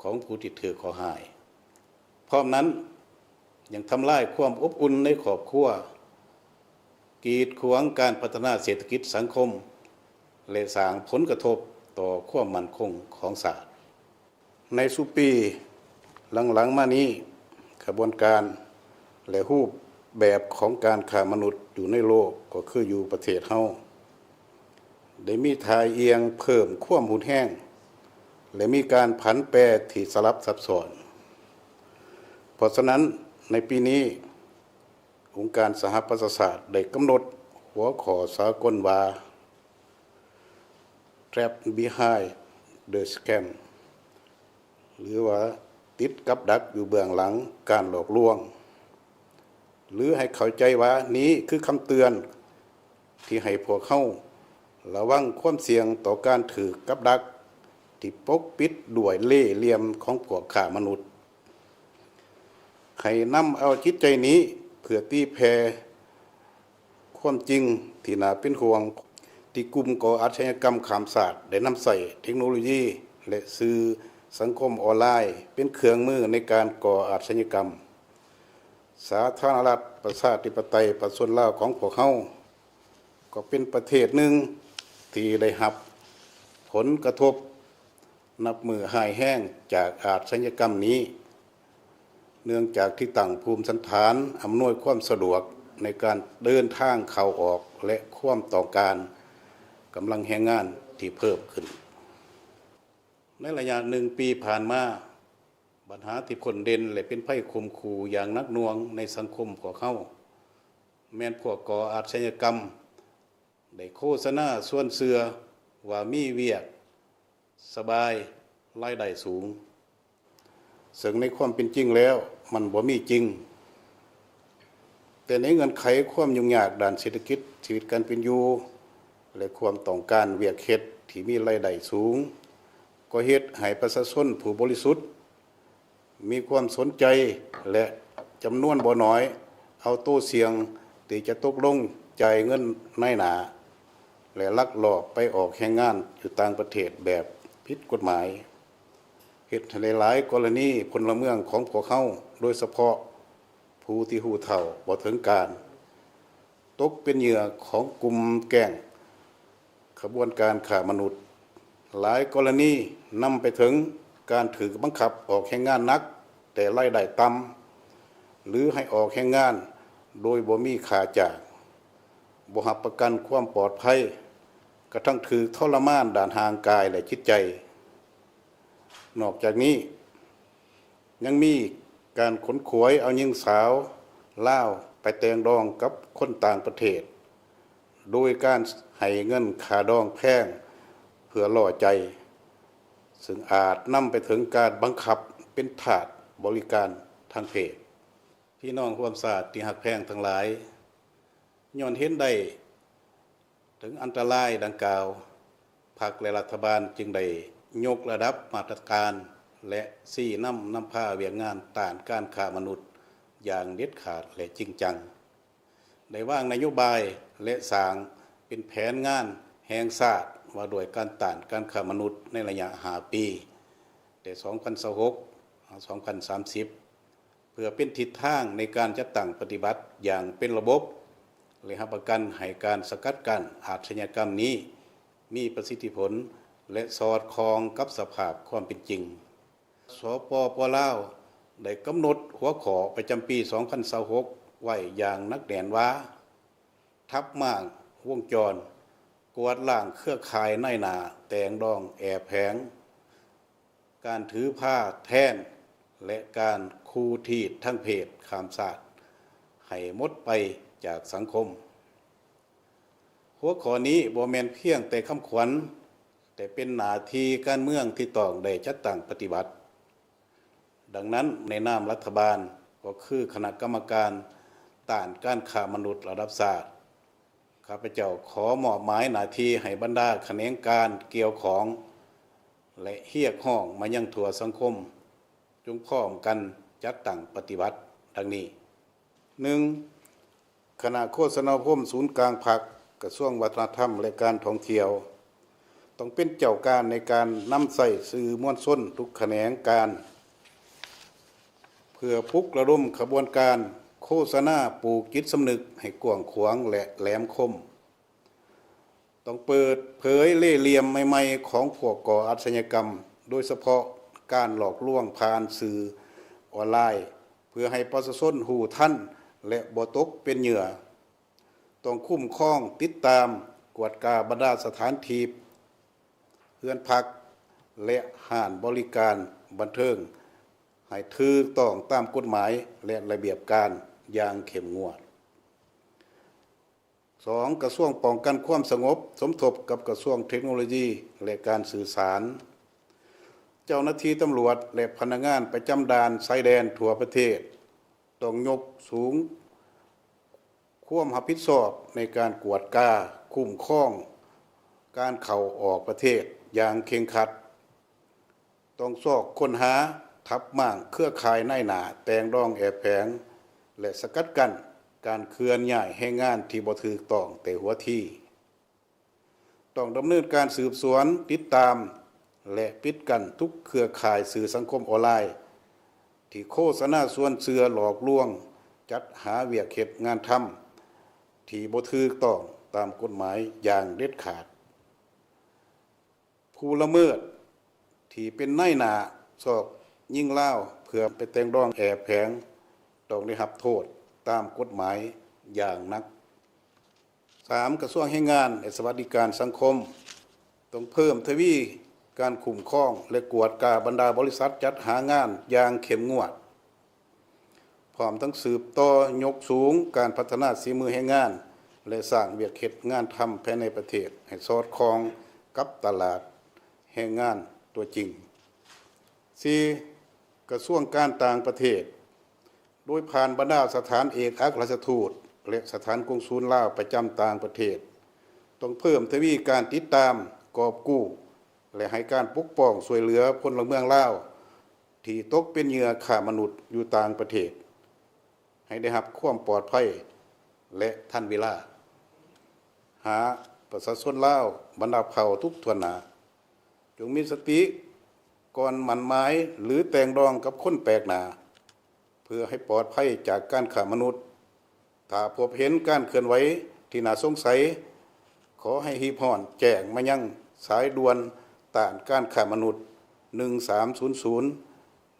ຂອງຜູ້ທີ່ຖືກເຄາະຮ້າຍ. ພ້ອມນັ້ນ, ຍັງທຳລາຍຄວາມອົບອຸ່ນໃນຄອບຄົວ, ກີດຂວາງການພັດທະນາເສດຖະກິດສັງຄົມ ແລະ ສ້າງຜົນກະທົບຕໍ່ຄວາມໝັ້ນຄົງຂອງຊາດ. ໃນຊຸປີຫຼັງໆມານີ້, ຂະບວນການ ແລະ ຮູບແບບຂອງການຄ້າມະນຸດຢູ່ໃນໂລກ ກໍຄືຢູ່ປະເທດເຮົາ ໄດ້ມີທ່າອ່ຽງເພີ່ມຄວາມຮຸນແຮງ ແລະ ມີການຜັນແປທີ່ສະຫຼັບຊັບຊ້ອນ. ເພາະສະນັ້ນ, ໃນປີນີ້, ອົງການສະຫະປະຊາຊາດໄດ້ກຳນົດຫົວຂໍ້ສາກົນວ່າ Trapped Behind the Scam ຫຼືວ່າ ຕິດກັບດັກຢູ່ເບື້ອງຫຼັງການຫຼອກລວງ ຫຼື ໃຫ້ເຂົ້າໃຈວ່ານີ້ຄືຄຳເຕືອນທີ່ໃຫ້ພວກເຮົາລະວັງຄວາມສ່ຽງຕໍ່ການຖືກກັບດັກທີ່ປົກປິດດ້ວຍເລ່ຫຼ່ຽມຂອງພວກຄ້າມະນຸດ. ໃຫ້ນຳເອົາຈິດໃຈນີ້ເພື່ອຕີແຜ່ຄວາມຈິງທີ່ໜ້າເປັນຫ່ວງ ທີ່ກຸ່ມກໍ່ອາຊະຍາກຳຂ້າມຊາດໄດ້ນຳໃຊ້ເທັກໂນໂລຢີ ແລະ ສື່ສັງຄົມອອນລາຍເປັນເຄື່ອງມືໃນການກໍ່ອາຊະຍາກຳ. ສາທາລະນະລັດ ປະຊາທິປະໄຕ ປະຊາຊົນລາວຂອງພວກເຮົາ ກໍເປັນປະເທດໜຶ່ງທີ່ໄດ້ຮັບຜົນກະທົບ ນັບມື້ຮ້າຍແຮງຈາກອາຊະຍາກຳນີ້, ເນື່ອງຈາກທີ່ຕັ້ງພູມສັນຖານອຳນວຍຄວາມສະດວກໃນການເດີນທາງເຂົ້າອອກ ແລະ ຄວາມຕ້ອງການກຳລັງແຮງງານທີ່ເພີ່ມຂຶ້ນ. ໃນໄລຍະໜຶ່ງປີຜ່ານມາ, ບັນຫາທີ່ພົ້ນເດັ່ນ ແລະ ເປັນໄພຂົ່ມຂູ່ຢ່າງໜັກໜ່ວງໃນສັງຄົມພວກເຮົາ ແມ່ນພວກກໍ່ອາຊະຍາກຳ ໄດ້ໂຄສະນາຊວນເຊື່ອວ່າມີວຽກສະບາຍ, ລາຍໄດ້ສູງ, ເຊິ່ງໃນຄວາມເປັນຈິງແລ້ວມັນບໍ່ມີຈິງ. ແຕ່ໃນເງື່ອນໄຂຄວາມຫຍຸ້ງຍາກດ້ານເສດຖະກິດ, ຊີວິດການເປັນຢູ່ ແລະ ຄວາມຕ້ອງການວຽກເຮັດທີ່ມີລາຍໄດ້ສູງ ກໍເຮັດໃຫ້ປະຊາຊົນຜູ້ບໍລິສຸດ ມີຄວາມສົນໃຈ ແລະ ຈຳນວນບໍ່ໜ້ອຍເອົາໂຕສ່ຽງທີ່ຈະຕົກລົງຈ່າຍເງິນນາຍໜ້າ ແລະ ລັກລອບໄປອອກແຮງງານຢູ່ຕ່າງປະເທດແບບຜິດກົດໝາຍ, ເຮັດໃຫ້ຫຼາຍໆກໍລະນີພົນລະເມືອງຂອງພວກເຮົາ, ໂດຍສະເພາະຜູ້ທີ່ຮູ້ເທົ່າບໍ່ເຖິງການ, ຕົກເປັນເຫຍື່ອຂອງກຸ່ມແກ້ງ ຂະບວນການຄ້າມະນຸດ. ຫຼາຍກໍລະນີນຳໄປເຖິງການຖືກບັງຄັບອອກແຮງງານໜັກແຕ່ລາຍໄດ້ຕ່ຳ ຫຼື ໃຫ້ອອກແຮງງານໂດຍບໍ່ມີຄ່າຈ້າງ, ບໍ່ຮັບປະກັນຄວາມປອດໄພ, ກະທັ້ງຖືກທໍລະມານດ້ານຮ່າງກາຍ ແລະ ຈິດໃຈ. ນອກຈາກນີ້, ຍັງມີການຂົນຂວາຍເອົາຍິງສາວລາວໄປແຕ່ງດອງກັບຄົນຕ່າງປະເທດ ໂດຍການໃຫ້ເງິນຄ່າດອງແພງເພື່ອລ່ອໃຈ, ເຊິ່ງອາດນຳໄປເຖິງການບັງຄັບເປັນທາດບໍລິການທາງເພດ. ພີ່ນ້ອງຮ່ວມຊາດທີ່ຮັກແພງທັງຫຼາຍ, ຍ້ອນເຫັນໄດ້ເຖິງອັນຕະລາຍດັ່ງກ່າວ, ພັກ ແລະ ລັດຖະບານຈຶ່ງໄດ້ຍົກລະດັບມາດຕະການ ແລະ ຊີ້ນຳນຳພາວຽກງານຕ້ານການຄ້າມະນຸດຢ່າງເດັດຂາດ ແລະ ຈິງຈັງ. ໄດ້ວາງນະໂຍບາຍ ແລະ ສ້າງເປັນແຜນງານແຫ່ງຊາດວ່າດ້ວຍການຕ້ານການຄ້າມະນຸດໃນໄລຍະຫ້າປີ, ແຕ່ສອງພັນຊາວຫົກຫາສອງພັນສາມສິບ ເພື່ອເປັນທິດທາງໃນການຈັດຕັ້ງປະຕິບັດຢ່າງເປັນລະບົບ ແລະ ຮັບປະກັນໃຫ້ການສະກັດກັ້ນອາຊະຍາກຳນີ້ມີປະສິດທິຜົນ ແລະ ສອດຄ່ອງກັບສະພາບຄວາມເປັນຈິງ. ສປປ ລາວ ໄດ້ກຳນົດຫົວຂໍ້ປະຈຳປີສອງພັນຊາວຫົກ ໄວ້ຢ່າງໜັກແໜ້ນວ່າ ທັບມ້າງວົງຈອນ, ກວາດລ້າງເຄືອຂ່າຍນາຍໜ້າແຕ່ງດອງແອບແຝງ, ການຖືພາແທນ ແລະ ການຄູ່ທີດທາງເພດຂ້າມຊາດ ໃຫ້ໝົດໄປຈາກສັງຄົມ. ຫົວຂໍ້ນີ້ບໍ່ແມ່ນພຽງແຕ່ຄຳຂວັນ, ແຕ່ເປັນໜ້າທີ່ການເມືອງທີ່ຕ້ອງໄດ້ຈັດຕັ້ງປະຕິບັດ. ດັ່ງນັ້ນ, ໃນນາມລັດຖະບານ ກໍຄືຄະນະກຳມະການຕ້ານການຄ້າມະນຸດລະດັບຊາດ, ຂ້າພະເຈົ້າຂໍມອບໝາຍໜ້າທີ່ໃຫ້ບັນດາຂະແໜງການກ່ຽວຂ້ອງ ແລະ ຮຽກຮ້ອງມາຍັງທົ່ວສັງຄົມ ຈົ່ງພ້ອມກັນຈັດຕັ້ງປະຕິບັດ ດັ່ງນີ້. ໜຶ່ງ, ຄະນະໂຄສະນາອົບຮົມສູນກາງພັກ, ກະຊວງວັດທະນະທຳ ແລະ ການທ່ອງທ່ຽວ ຕ້ອງເປັນເຈົ້າການໃນການນຳໃຊ້ສື່ມວນຊົນທຸກຂະແໜງການ ເພື່ອປຸກລະດົມຂະບວນການໂຄສະນາປູກຈິດສຳນຶກໃຫ້ກວ້າງຂວາງ ແລະ ແຫຼມຄົມ. ຕ້ອງເປີດເຜີຍເລ່ຫຼ່ຽມໃໝ່ໆຂອງພວກກໍ່ອາຊະຍາກຳ, ໂດຍສະເພາະການຫຼອກລວງຜ່ານສື່ອອນລາຍ, ເພື່ອໃຫ້ປະຊາຊົນຮູ້ທັນ ແລະ ບໍ່ຕົກເປັນເຫຍື່ອ. ຕ້ອງຄຸ້ມຄອງ, ຕິດຕາມ, ກວດກາບັນດາສະຖານທີ່, ເຮືອນພັກ ແລະ ຮ້ານບໍລິການບັນເທີງ ໃຫ້ຖືກຕ້ອງຕາມກົດໝາຍ ແລະ ລະບຽບການຢ່າງເຂັ້ມງວດ. ສອງ, ກະຊວງປ້ອງກັນຄວາມສະຫງົບ ສົມທົບກັບກະຊວງເທັກໂນໂລຢີ ແລະ ການສື່ສານ. ເຈົ້າໜ້າທີ່ຕຳຫຼວດ ແລະ ພະນັກງານປະຈຳດ່ານຊາຍແດນທົ່ວປະເທດ ຕ້ອງຍົກສູງຄວາມຮັບຜິດຊອບໃນການກວດກາ, ຄຸ້ມຄອງການເຂົ້າອອກປະເທດຢ່າງເຄັ່ງຄັດ. ຕ້ອງຊອກຄົ້ນຫາ, ທັບມ້າງເຄືອຂ່າຍນາຍໜ້າແຕ່ງດອງແອບແຝງ ແລະ ສະກັດກັ້ນການເຄື່ອນຍ້າຍແຮງງານທີ່ບໍ່ຖືກຕ້ອງແຕ່ຫົວທີ. ຕ້ອງດຳເນີນການສືບສວນ, ຕິດຕາມ ແລະ ປິດກັ້ນທຸກເຄືອຂ່າຍສື່ສັງຄົມອອນລາຍ ທີ່ໂຄສະນາຊວນເຊື່ອຫຼອກລວງ, ຈັດຫາວຽກເຮັດງານທຳທີ່ບໍ່ຖືກຕ້ອງຕາມກົດໝາຍຢ່າງເດັດຂາດ. ຜູ້ລະເມີດທີ່ເປັນນາຍໜ້າຊອກຍິງລາວເພື່ອໄປແຕ່ງດອງແອບແຝງ ຕ້ອງໄດ້ຮັບໂທດຕາມກົດໝາຍຢ່າງໜັກ. ສາມ, ກະຊວງແຮງງານ ແລະ ສະຫວັດດີການສັງຄົມ ຕ້ອງເພີ່ມທະວີ ການຄຸ້ມຄອງ ແລະ ກວດກາບັນດາບໍລິສັດຈັດຫາງານຢ່າງເຂັ້ມງວດ, ພ້ອມທັງສືບຕໍ່ຍົກສູງການພັດທະນາສີມືແຮງງານ ແລະ ສ້າງວຽກເຮັດງານທຳພາຍໃນປະເທດໃຫ້ສອດຄ່ອງກັບຕະຫຼາດແຮງງານຕົວຈິງ. ສີ່, ກະຊວງການຕ່າງປະເທດ ໂດຍຜ່ານບັນດາສະຖານເອກອັກຄະລັດຖະທູດ ແລະ ສະຖານກົງສູນລາວປະຈຳຕ່າງປະເທດ ຕ້ອງເພີ່ມທະວີການຕິດຕາມ, ກອບກູ້ ແລະ ໃຫ້ການປົກປ້ອງຊ່ວຍເຫຼືອພົນລະເມືອງລາວ ທີ່ຕົກເປັນເຫຍື່ອຄ້າມະນຸດຢູ່ຕ່າງປະເທດ ໃຫ້ໄດ້ຮັບຄວາມປອດໄພ ແລະ ທັນເວລາ. ຫ້າ, ປະຊາຊົນລາວບັນດາເຜົ່າທຸກຖ້ວນໜ້າ ຈົ່ງມີສະຕິກ່ອນໝັ້ນໝາຍ ຫຼື ແຕ່ງດອງກັບຄົນແປກໜ້າ ເພື່ອໃຫ້ປອດໄພຈາກການຄ້າມະນຸດ. ຖ້າພົບເຫັນການເຄື່ອນໄຫວທີ່ໜ້າສົງໄສ, ຂໍໃຫ້ຮີບຮ້ອນແຈ້ງມາຍັງສາຍດ່ວນຕ້ານການຄ້າມະນຸດ ໜຶ່ງສາມສູນສູນ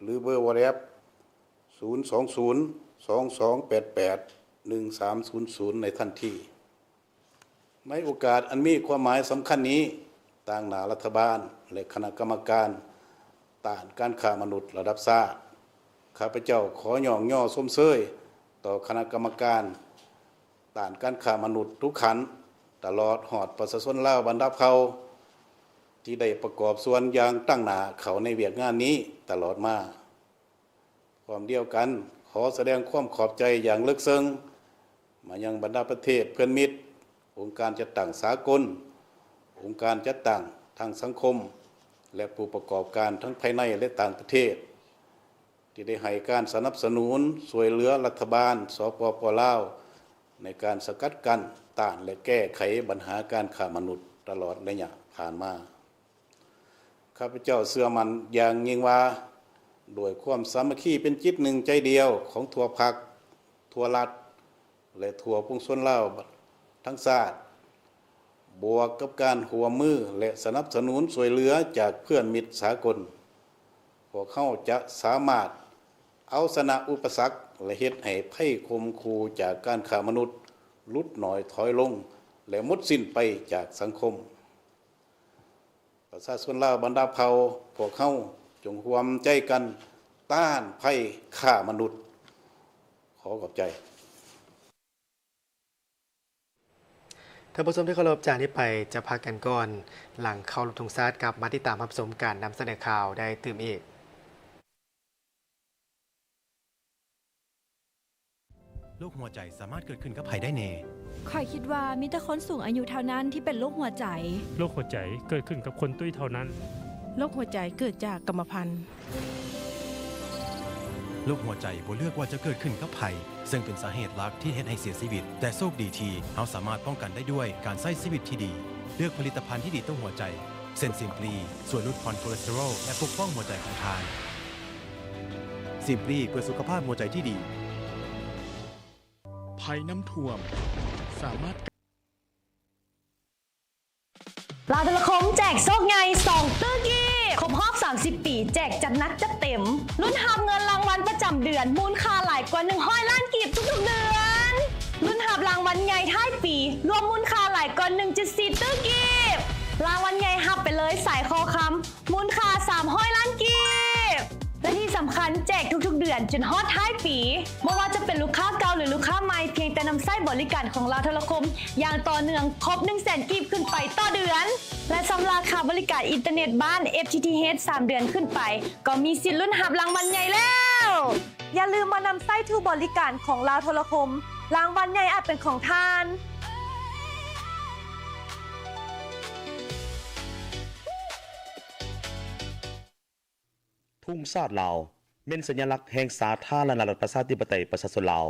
ຫຼື ເບີ WhatsApp ສູນສອງສູນ ສອງສອງແປດແປດ ໜຶ່ງສາມສູນສູນ ໃນທັນທີ. ໃນໂອກາດອັນມີຄວາມໝາຍສຳຄັນນີ້, ຕາງໜ້າລັດຖະບານ ແລະ ຄະນະກຳມະການຕ້ານການຄ້າມະນຸດລະດັບຊາດ, ຂ້າພະເຈົ້າຂໍຍ້ອງຍໍຊົມເຊີຍຕໍ່ຄະນະກຳມະການຕ້ານການຄ້າມະນຸດທຸກຂັ້ນ, ຕະຫຼອດຮອດປະຊາຊົນລາວບັນດາເຜົ່າ ທີ່ໄດ້ປະກອບສ່ວນຢ່າງຕັ້ງໜ້າເຂົ້າໃນວຽກງານນີ້ຕະຫຼອດມາ. ພ້ອມດຽວກັນ, ຂໍສະແດງຄວາມຂອບໃຈຢ່າງເລິກເຊິ່ງມາຍັງບັນດາປະເທດເພື່ອນມິດ, ອົງການຈັດຕັ້ງສາກົນ, ອົງການຈັດຕັ້ງທາງສັງຄົມ ແລະ ຜູ້ປະກອບການທັງພາຍໃນ ແລະ ຕ່າງປະເທດ ທີ່ໄດ້ໃຫ້ການສະໜັບສະໜູນຊ່ວຍເຫຼືອລັດຖະບານ ສປປ ລາວ ໃນການສະກັດກັ້ນ, ຕ້ານ ແລະ ແກ້ໄຂບັນຫາການຄ້າມະນຸດຕະຫຼອດໄລຍະຜ່ານມາ. ຂ້າພະເຈົ້າເຊື່ອໝັ້ນຢ່າງຍິ່ງວ່າ, ດ້ວຍຄວາມສາມັກຄີເປັນຈິດໜຶ່ງໃຈດຽວຂອງທົ່ວພັກ, ທົ່ວລັດ ແລະ ທົ່ວປວງຊົນລາວທັງຊາດ, ບວກກັບການຮ່ວມມື ແລະ ສະໜັບສະໜູນຊ່ວຍເຫຼືອຈາກເພື່ອນມິດສາກົນ, ພວກເຮົາຈະສາມາດເອົາຊະນະອຸປະສັກ ແລະ ເຮັດໃຫ້ໄພຂົ່ມຂູ່ຈາກການຄ້າມະນຸດຫຼຸດໜ້ອຍຖອຍລົງ ແລະ ໝົດສິ້ນໄປຈາກສັງຄົມ. ປະຊາຊົນລາວບັນດາເຜົ່າ, ພວກເຮົາຈົ່ງຮ່ວມໃຈກັນຕ້ານໄພຄ້າມະນຸດ. ຂໍຂອບໃຈ. ທ່ານຜູ້ຊົມທີ່ເຄົາລົບ, ຈາກນີ້ໄປຈະພັກກັນກ່ອນ, ຫຼັງເຄົາລົບທຸງຊາດກັບມາຕິດຕາມຮັບຊົມການນຳສະເໜີຂ່າວໄດ້ຕື່ມອີກ. ໂລກຫົວໃຈສາມາດເກີດຂຶ້ນກັບໃຜໄດ້ແດ່? ຂ້ອຍຄິດວ່າມີແຕ່ຄົນສູງອາຍຸເທົ່ານັ້ນທີ່ເປັນໂລກຫົວໃຈ. ໂລກຫົວໃຈເກີດຂຶ້ນກັບຄົນຕຸ້ຍເທົ່ານັ້ນ. ໂລກຫົວໃຈເກີດຈາກກຳມະພັນ. ໂລກຫົວໃຈບໍ່ເລືອກວ່າຈະເກີດຂຶ້ນກັບໃຜ, ເຊິ່ງເປັນສາເຫດຫຼັກທີ່ເຮັດໃຫ້ເສຍຊີວິດ. ແຕ່ໂຊກດີທີ່ເຮົາສາມາດປ້ອງກັນໄດ້ດ້ວຍການໃຊ້ຊີວິດທີ່ດີ. ເລືອກຜະລິດຕະພັນທີ່ດີຕໍ່ຫົວໃຈ, ເຊັ່ນ Simply ຊ່ວຍຫຼຸດຜ່ອນຄອເລສເຕີຣອລ ແລະ ປົກປ້ອງຫົວໃຈຂອງທ່ານ. Simply ເພື່ອສຸຂະພາບຫົວໃຈທີ່ດີ. ໄພນ້ຳຖ້ວມສາມາດ ລາວໂທລະຄົມແຈກໂຊກໃຫຍ່ສອງຕື້ກີບ, ຄົບຮອບສາມສິບປີ ແຈກຈັດໜັກຈັດເຕັມ, ລຸ້ນຮັບເງິນລາງວັນປະຈຳເດືອນ ມູນຄ່າຫຼາຍກວ່າໜຶ່ງຮ້ອຍລ້ານກີບທຸກໆເດືອນ, ລຸ້ນຮັບລາງວັນໃຫຍ່ທ້າຍປີ ລວມມູນຄ່າຫຼາຍກວ່າໜຶ່ງຈຸດສີ່ຕື້ກີບ, ລາງວັນໃຫຍ່ຮັບໄປເລີຍສາຍຄໍຄຳ ມູນຄ່າສາມຮ້ອຍລ້ານກີບ ແລະ ທີ່ສຳຄັນແຈກທຸກໆເດືອນຈົນຮອດທ້າຍປີ. ບໍ່ວ່າຈະເປັນລູກຄ້າເກົ່າ ຫຼື ລູກຄ້າໃໝ່, ພຽງແຕ່ນຳໃຊ້ບໍລິການຂອງລາວໂທລະຄົມຢ່າງຕໍ່ເນື່ອງ ຄົບໜຶ່ງແສນກີບຂຶ້ນໄປຕໍ່ເດືອນ. ແລະ ສຳລັບຄ່າບໍລິການອິນເຕີເນັດບ້ານ FTTH ສາມເດືອນຂຶ້ນໄປ ກໍມີສິດລຸ້ນຮັບລາງວັນໃຫຍ່ແລ້ວ. ຢ່າລືມມານຳໃຊ້ທຸກບໍລິການຂອງລາວໂທລະຄົມ, ລາງວັນໃຫຍ່ອາດເປັນຂອງທ່ານ. ທຸງຊາດລາວ ແມ່ນສັນຍະລັກແຫ່ງສາທາລະນະລັດ ປະຊາທິປະໄຕ ປະຊາຊົນລາວ,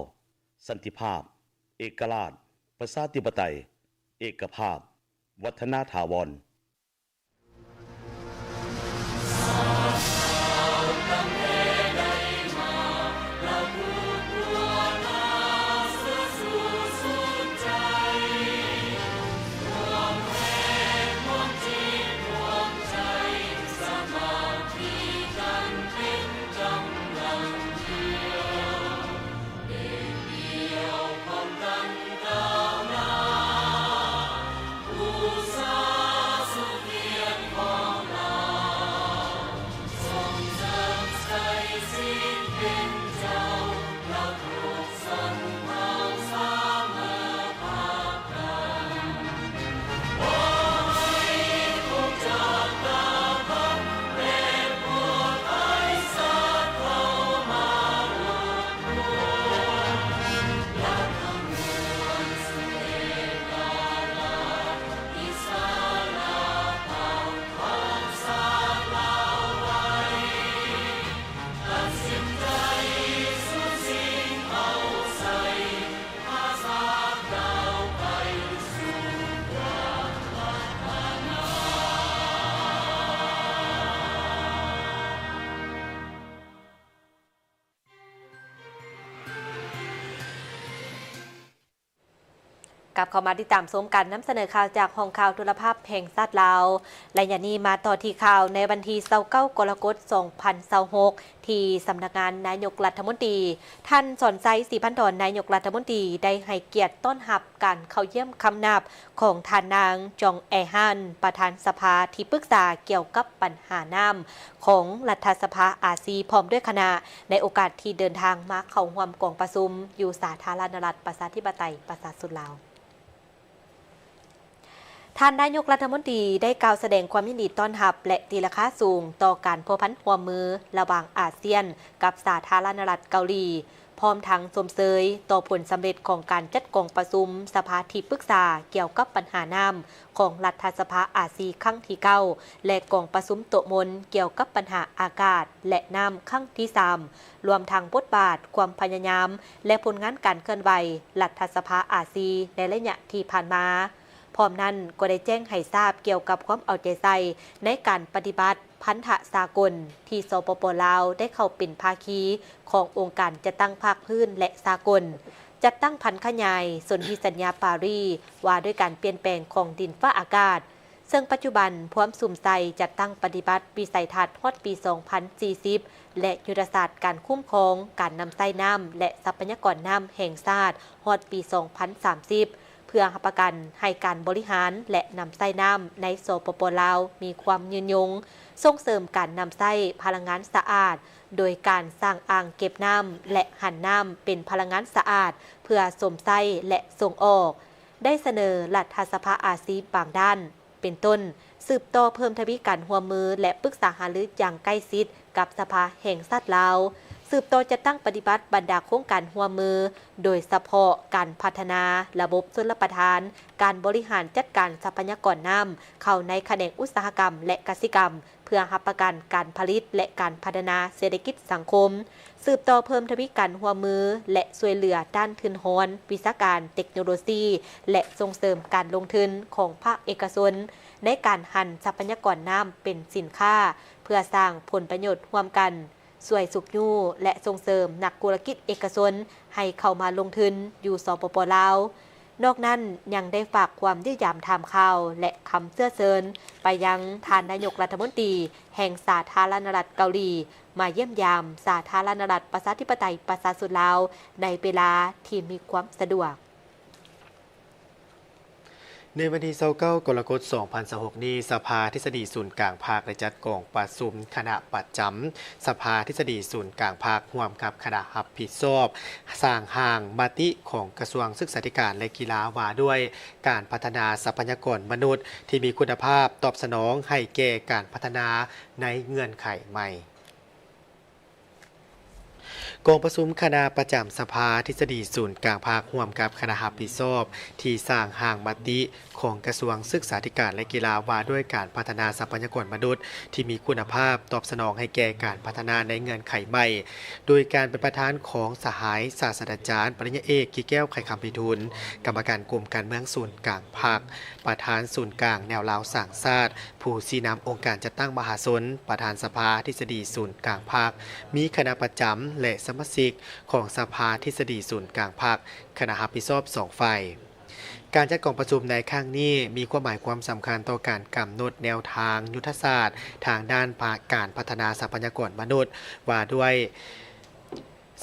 ສັນຕິພາບ, ເອກະລາດ, ປະຊາທິປະໄຕ, ເອກະພາບ, ວັດທະນາຖາວອນ. ກັບເຂົ້າມາຕິດຕາມຊົມການນຳສະເໜີຂ່າວຈາກຫ້ອງຂ່າວໂທລະພາບແຫ່ງຊາດລາວ. ໄລຍະນີ້ມາຕໍ່ທີ່ຂ່າວໃນວັນທີຊາວເກົ້າ ກໍລະກົດ ສອງພັນຊາວຫົກ ທີ່ສຳນັກງານນາຍົກລັດຖະມົນຕີ, ທ່ານ ສອນໄຊ ສີພັນດອນ ນາຍົກລັດຖະມົນຕີ ໄດ້ໃຫ້ກຽດຕ້ອນຮັບການເຂົ້າຢ້ຽມຄຳນັບຂອງທ່ານນາງ ຈອງ ແອຮານ ປະທານສະພາທີ່ປຶກສາກ່ຽວກັບບັນຫານ້ຳຂອງລັດຖະສະພາອາຊີ ພ້ອມດ້ວຍຄະນະ ໃນໂອກາດທີ່ເດີນທາງມາເຂົ້າຮ່ວມກອງປະຊຸມຢູ່ສາທາລະນະລັດ ປະຊາທິປະໄຕ ປະຊາຊົນລາວ. ທ່ານນາຍົກລັດຖະມົນຕີໄດ້ກ່າວສະແດງຄວາມຍິນດີຕ້ອນຮັບ ແລະ ຕີລາຄາສູງຕໍ່ການພົວພັນຮ່ວມມືລະຫວ່າງອາຊຽນກັບສາທາລະນະລັດເກົາຫຼີ, ພ້ອມທັງຊົມເຊີຍຕໍ່ຜົນສຳເລັດຂອງການຈັດກອງປະຊຸມສະພາທີ່ປຶກສາກ່ຽວກັບບັນຫານ້ຳຂອງລັດຖະສະພາອາຊີຄັ້ງທີເກົ້າ ແລະ ກອງປະຊຸມໂຕະມົນກ່ຽວກັບບັນຫາອາກາດ ແລະ ນ້ຳຄັ້ງທີສາມ ລວມທັງບົດບາດ, ຄວາມພະຍາຍາມ ແລະ ຜົນງານການເຄື່ອນໄຫວລັດຖະສະພາອາຊີໃນໄລຍະທີ່ຜ່ານມາ. ພ້ອມນັ້ນກໍໄດ້ແຈ້ງໃຫ້ຊາບກ່ຽວກັບຄວາມເອົາໃຈໃສ່ໃນການປະຕິບັດພັນທະສາກົນທີ່ ສປປ ລາວ ໄດ້ເຂົ້າເປັນພາຄີຂອງອົງການຈັດຕັ້ງພາກພື້ນ ແລະ ສາກົນ, ຈັດຕັ້ງຜັນຂະຫຍາຍສົນທິສັນຍາປາຣີ ວ່າດ້ວຍການປ່ຽນແປງຂອງດິນຟ້າອາກາດ, ເຊິ່ງປັດຈຸບັນພວມສຸມໃສ່ຈັດຕັ້ງປະຕິບັດວິໄສທັດຮອດປີສອງພັນສີ່ສິບ ແລະ ຍຸດທະສາດການຄຸ້ມຄອງການນຳໃຊ້ນ້ຳ ແລະ ຊັບພະຍາກອນນ້ຳແຫ່ງຊາດຮອດປີສອງພັນສາມສິບ ເພື່ອຮັບປະກັນໃຫ້ການບໍລິຫານ ແລະ ນຳໃຊ້ນ້ຳໃນ ສປປ ລາວ ມີຄວາມຍືນຍົງ, ສົ່ງເສີມການນຳໃຊ້ພະລັງງານສະອາດ ໂດຍການສ້າງອ່າງເກັບນ້ຳ ແລະ ຫັນນ້ຳເປັນພະລັງງານສະອາດ ເພື່ອຊົມໃຊ້ ແລະ ສົ່ງອອກ, ໄດ້ສະເໜີລັດຖະສະພາອາຊີບາງດ້ານ ເປັນຕົ້ນ, ສືບຕໍ່ເພີ່ມທະວີການຮ່ວມມື ແລະ ປຶກສາຫາລືຢ່າງໃກ້ຊິດກັບສະພາແຫ່ງຊາດລາວ, ສືບຕໍ່ຈັດຕັ້ງປະຕິບັດບັນດາໂຄງການຮ່ວມມື, ໂດຍສະເພາະການພັດທະນາລະບົບຊົນລະປະທານ, ການບໍລິຫານຈັດການຊັບພະຍາກອນນ້ຳເຂົ້າໃນຂະແໜງອຸດສາຫະກຳ ແລະ ກະສິກຳ ເພື່ອຮັບປະກັນການຜະລິດ ແລະ ການພັດທະນາເສດຖະກິດສັງຄົມ, ສືບຕໍ່ເພີ່ມທະວີການຮ່ວມມື ແລະ ຊ່ວຍເຫຼືອດ້ານທຶນຮອນ, ວິຊາການ, ເຕັກໂນໂລຊີ ແລະ ສົ່ງເສີມການລົງທຶນຂອງພາກເອກະຊົນ ໃນການຫັນຊັບພະຍາກອນນ້ຳເປັນສິນຄ້າ ເພື່ອສ້າງຜົນປະໂຫຍດຮ່ວມກັນ, ຊ່ວຍຊຸກຍູ້ ແລະ ສົ່ງເສີມນັກທຸລະກິດເອກະຊົນໃຫ້ເຂົ້າມາລົງທຶນຢູ່ ສປປ ລາວ. ນອກນັ້ນຍັງໄດ້ຝາກຄວາມຢ້ຽມຢາມຖາມຂ່າວ ແລະ ຄຳເຊື້ອເຊີນໄປຍັງທ່ານນາຍົກລັດຖະມົນຕີແຫ່ງສາທາລະນະລັດເກົາຫຼີ ມາຢ້ຽມຢາມສາທາລະນະລັດປະຊາທິປະໄຕປະຊາຊົນລາວ ໃນເວລາທີ່ມີຄວາມສະດວກ. ໃນວັນທີຊາວເກົ້າ ກໍລະກົດ ສອງພັນຊາວຫົກນີ້, ສະພາທິດສະດີສູນກາງພັກ ໄດ້ຈັດກອງປະຊຸມຄະນະປະຈຳສະພາທິດສະດີສູນກາງພັກ ຮ່ວມກັບຄະນະຮັບຜິດຊອບສ້າງຮ່າງມະຕິຂອງກະຊວງສຶກສາທິການ ແລະ ກິລາ ວ່າດ້ວຍການພັດທະນາຊັບພະຍາກອນມະນຸດທີ່ມີຄຸນນະພາບ ຕອບສະໜອງໃຫ້ແກ່ການພັດທະນາໃນເງື່ອນໄຂໃໝ່. ກອງປະຊຸມຄະນະປະຈຳສະພາທິດສະດີສູນກາງພັກ ຮ່ວມກັບຄະນະຮັບຜິດຊອບທີ່ສ້າງຮ່າງມະຕິຂອງກະຊວງສຶກສາທິການ ແລະ ກິລາ ວ່າດ້ວຍການພັດທະນາຊັບພະຍາກອນມະນຸດທີ່ມີຄຸນນະພາບ ຕອບສະໜອງໃຫ້ແກ່ການພັດທະນາໃນເງື່ອນໄຂໃໝ່ ໂດຍການເປັນປະທານຂອງສະຫາຍສາດສະດາຈານ ປະລິນຍາເອກ ກິແກ້ວ ໄຂຄຳໄພທູນ ກຳມະການກົມການເມືອງສູນກາງພັກ, ປະທານສູນກາງແນວລາວສ້າງຊາດ, ຜູ້ຊີ້ນຳອົງການຈັດຕັ້ງມະຫາຊົນ, ປະທານສະພາທິດສະດີສູນກາງພັກ, ມີຄະນະປະຈຳ ແລະ ສະມາຊິກຂອງສະພາທິດສະດີສູນກາງພັກ, ຄະນະຮັບຜິດຊອບສອງຝ່າຍ. ການຈັດກອງປະຊຸມໃນຄັ້ງນີ້ ມີຄວາມໝາຍຄວາມສຳຄັນຕໍ່ການກຳນົດແນວທາງຍຸດທະສາດທາງດ້ານ ການພັດທະນາຊັບພະຍາກອນມະນຸດ ວ່າດ້ວຍ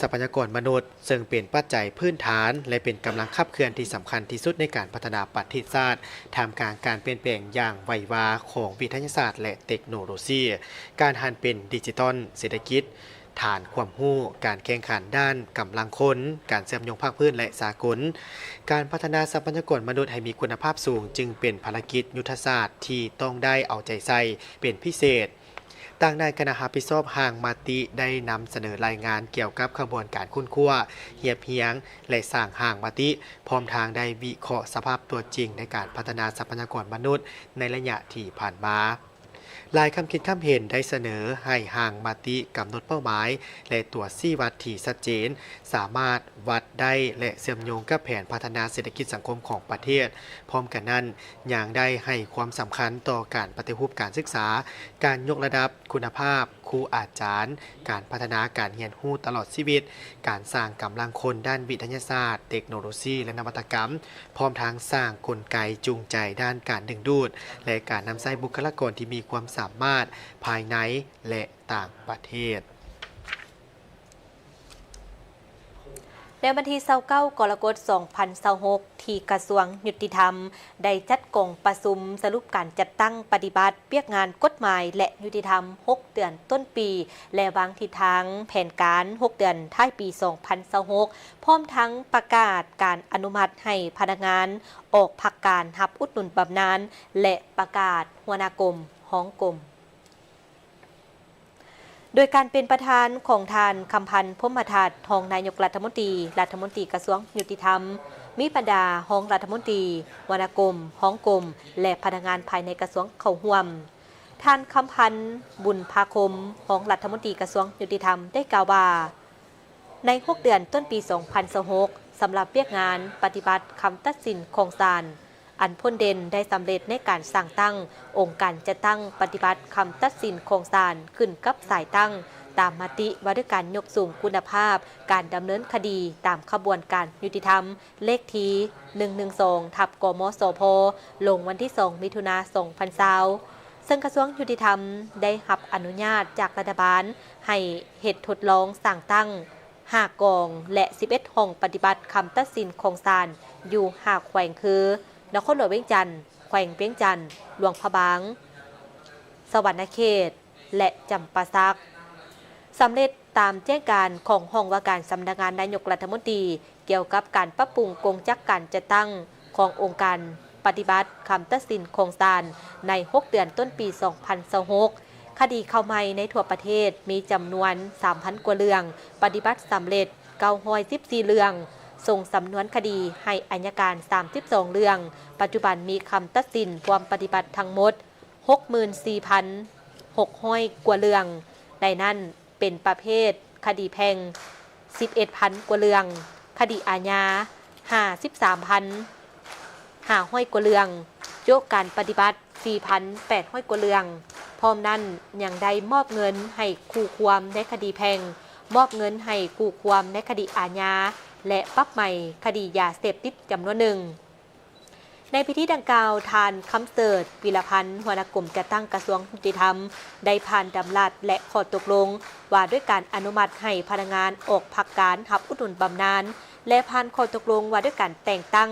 ຊັບພະຍາກອນມະນຸດ, ເຊິ່ງເປັນປັດໄຈພື້ນຖານ ແລະ ເປັນກຳລັງຂັບເຄື່ອນທີ່ສຳຄັນທີ່ສຸດໃນການພັດທະນາປະເທດຊາດ, ທ່າມກາງການປ່ຽນແປງຢ່າງໄວວາຂອງວິທະຍາສາດ ແລະ ເຕັກໂນໂລຊີ, ການຫັນເປັນດິຈິຕອນເສດຖະກິດ, ຖານຄວາມຮູ້, ການແຂ່ງຂັນດ້ານກຳລັງຄົນ, ການເຊື່ອມໂຍງພາກພື້ນ ແລະ ສາກົນ. ການພັດທະນາຊັບພະຍາກອນມະນຸດໃຫ້ມີຄຸນນະພາບສູງ ຈຶ່ງເປັນພາລະກິດຍຸດທະສາດທີ່ຕ້ອງໄດ້ເອົາໃຈໃສ່ເປັນພິເສດ. ຕາງໃນຄະນະຮັບຜິດຊອບຮ່າງມະຕິໄດ້ນຳສະເໜີລາຍງານກ່ຽວກັບຂະບວນການຄົ້ນຄວ້າ, ຮຽບຮຽງ ແລະ ສ້າງຮ່າງມະຕິ, ພ້ອມທັງໄດ້ວິເຄາະສະພາບຕົວຈິງໃນການພັດທະນາຊັບພະຍາກອນມະນຸດໃນໄລຍະທີ່ຜ່ານມາ. ຫຼາຍຄຳຄິດຄຳເຫັນໄດ້ສະເໜີໃຫ້ຮ່າງມະຕິກຳນົດເປົ້າໝາຍ ແລະ ຕົວຊີ້ວັດທີ່ຊັດເຈນ, ສາມາດວັດໄດ້ ແລະ ເຊື່ອມໂຍງກັບແຜນພັດທະນາເສດຖະກິດສັງຄົມຂອງປະເທດ. ພ້ອມກັນນັ້ນ, ຍັງໄດ້ໃຫ້ຄວາມສຳຄັນຕໍ່ການປະຕິຮູບການສຶກສາ, ການຍົກລະດັບຄຸນນະພາບຄູອາຈານ, ການພັດທະນາການຮຽນຮູ້ຕະຫຼອດຊີວິດ, ການສ້າງກຳລັງຄົນດ້ານວິທະຍາສາດ, ເຕັກໂນໂລຊີ ແລະ ນະວັດຕະກຳ, ພ້ອມທັງສ້າງກົນໄກຈູງໃຈດ້ານການດຶງດູດ ແລະ ການນຳໃຊ້ບຸກຄະລາກອນທີ່ມີຄວາມສາມາດພາຍໃນ ແລະ ຕ່າງປະເທດ. ໃນວັນທີຊາວເກົ້າ ກໍລະກົດ ສອງພັນຊາວຫົກ ທີ່ກະຊວງຍຸຕິທຳ ໄດ້ຈັດກອງປະຊຸມສະຫຼຸບການຈັດຕັ້ງປະຕິບັດວຽກງານກົດໝາຍ ແລະ ຍຸຕິທຳ ຫົກເດືອນຕົ້ນປີ ແລະ ວາງທິດທາງແຜນການ ຫົກເດືອນທ້າຍປີ ສອງພັນຊາວຫົກ ພ້ອມທັງປະກາດການອະນຸມັດໃຫ້ພະນັກງານອອກພັກການຮັບອຸດໜູນບຳນານ ແລະ ປະກາດຫົວໜ້າກົມ, ຮອງກົມ. ໂດຍການເປັນປະທານຂອງທ່ານ ຄຳພັນ ພົມມະທັດ ຮອງນາຍົກລັດຖະມົນຕີ, ລັດຖະມົນຕີກະຊວງຍຸຕິທຳ, ມີບັນດາຮອງລັດຖະມົນຕີ, ຫົວໜ້າກົມ, ຮອງກົມ ແລະ ພະນັກງານພາຍໃນກະຊວງເຂົ້າຮ່ວມ. ທ່ານ ຄຳພັນ ບຸນພາຄົມ ຮອງລັດຖະມົນຕີກະຊວງຍຸຕິທຳ ໄດ້ກ່າວວ່າ, ໃນຫົກເດືອນຕົ້ນປີ ສອງພັນຊາວຫົກ ສຳລັບວຽກງານປະຕິບັດຄຳຕັດສິນຂອງສານ ອັນພົ້ນເດັ່ນໄດ້ສຳເລັດໃນການສ້າງຕັ້ງອົງການຈັດຕັ້ງປະຕິບັດຄຳຕັດສິນຂອງສານ ຂຶ້ນກັບສາຍຕັ້ງຕາມມະຕິວ່າດ້ວຍການຍົກສູງຄຸນນະພາບການດຳເນີນຄະດີຕາມຂະບວນການຍຸຕິທຳ ເລກທີ ໜຶ່ງໜຶ່ງສອງ ທັບ ກມສພ ລົງວັນທີສອງ ມິຖຸນາ ສອງພັນຊາວ ເຊິ່ງກະຊວງຍຸຕິທຳໄດ້ຮັບອະນຸຍາດຈາກລັດຖະບານໃຫ້ເຮັດທົດລອງສ້າງຕັ້ງຫ້າກອງ ແລະ ສິບເອັດຫ້ອງປະຕິບັດຄຳຕັດສິນຂອງສານ ຢູ່ຫ້າແຂວງຄື ນະຄອນຫຼວງວຽງຈັນ, ແຂວງວຽງຈັນ, ຫຼວງພະບາງ, ສະຫວັນນະເຂດ ແລະ ຈຳປາສັກ ສຳເລັດຕາມແຈ້ງການຂອງຫ້ອງວ່າການສຳນັກງານນາຍົກລັດຖະມົນຕີ ກ່ຽວກັບການປັບປຸງກົງຈັກການຈັດຕັ້ງຂອງອົງການປະຕິບັດຄຳຕັດສິນຂອງສານ ໃນຫົກເດືອນຕົ້ນປີ ສອງພັນຊາວຫົກ ຄະດີເຂົ້າໃໝ່ໃນທົ່ວປະເທດມີຈຳນວນ ສາມພັນກວ່າເລື່ອງ, ປະຕິບັດສຳເລັດ ເກົ້າຮ້ອຍສິບສີ່ເລື່ອງ, ສົ່ງສຳນວນຄະດີໃຫ້ໄອຍະການ ສາມສິບສອງເລື່ອງ, ປັດຈຸບັນມີຄຳຕັດສິນພວມປະຕິບັດທັງໝົດ ຫົກໝື່ນສີ່ພັນຫົກຮ້ອຍກວ່າເລື່ອງ, ໃນນັ້ນເປັນປະເພດຄະດີແພ່ງ ສິບເອັດພັນກວ່າເລື່ອງ, ຄະດີອາຍາ ຫ້າສິບສາມພັນຫ້າຮ້ອຍກວ່າເລື່ອງ, ໂຈະການປະຕິບັດ ສີ່ພັນແປດຮ້ອຍກວ່າເລື່ອງ. ພ້ອມນັ້ນຍັງໄດ້ມອບເງິນໃຫ້ຄູ່ຄວາມໃນຄະດີແພ່ງ, ມອບເງິນໃຫ້ຄູ່ຄວາມໃນຄະດີອາຍາ ແລະ ປັບໃໝຄະດີຢາເສບຕິດຈຳນວນໜຶ່ງ. ໃນພິທີດັ່ງກ່າວ, ທ່ານ ຄຳເສີດ ວິລະພັນ ຫົວໜ້າກົມຈັດຕັ້ງກະຊວງຍຸຕິທຳ ໄດ້ຜ່ານດຳລັດ ແລະ ຂໍ້ຕົກລົງວ່າດ້ວຍການອະນຸມັດໃຫ້ພະນັກງານອອກພັກການຮັບອຸດໜູນບຳນານ ແລະ ຜ່ານຂໍ້ຕົກລົງວ່າດ້ວຍການແຕ່ງຕັ້ງ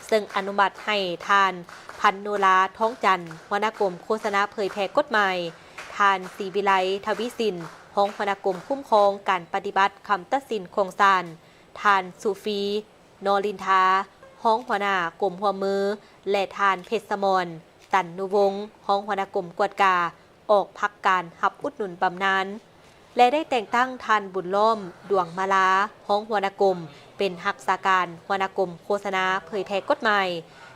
ເຊິ່ງອະນຸມັດໃຫ້ທ່ານ ພັນໂນລາ ທອງຈັນ ຫົວໜ້າກົມໂຄສະນາເຜີຍແຜ່ກົດໝາຍ, ທ່ານ ສີວິໄລ ທະວີສິນ ຮອງຫົວໜ້າກົມຄຸ້ມຄອງການປະຕິບັດຄຳຕັດສິນຂອງສານ, ທ່ານ ສຸຟີ ນໍລິນທາ ຮອງຫົວໜ້າກົມຮ່ວມມື ແລະ ທ່ານ ເພັດສະໝອນ ຕັນນຸວົງ ຮອງຫົວໜ້າກົມກວດກາ ອອກພັກການຮັບອຸດໜູນບຳນານ ແລະ ໄດ້ແຕ່ງຕັ້ງທ່ານ ບຸນລ້ອມ ດວງມາລາ ຮອງຫົວໜ້າກົມ ເປັນຮັກສາການຫົວໜ້າກົມໂຄສະນາເຜີຍແຜ່ກົດໝາຍ,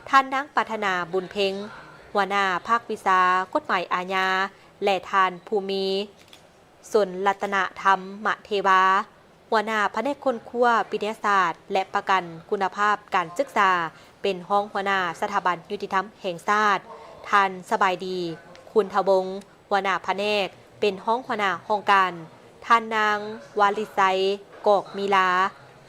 ທ່ານ ນາງ ປາດຖະໜາ ບຸນເພັງ ຫົວໜ້າພາກວິຊາກົດໝາຍອາຍາ ແລະ ທ່ານ ພູມີ ສົນລັດຕະນະທຳມະເທວາ ຫົວໜ້າພະແນກຄົ້ນຄວ້າວິທະຍາສາດ ແລະ ປະກັນຄຸນນະພາບການສຶກສາ ເປັນຮອງຫົວໜ້າສະຖາບັນຍຸຕິທຳແຫ່ງຊາດ, ທ່ານ ສະບາຍດີ ຄຸນທະວົງ ຫົວໜ້າພະແນກ ເປັນຮອງຫົວໜ້າຫ້ອງການ, ທ່ານນາງ ວາລິໄຊ ກອກມີລາ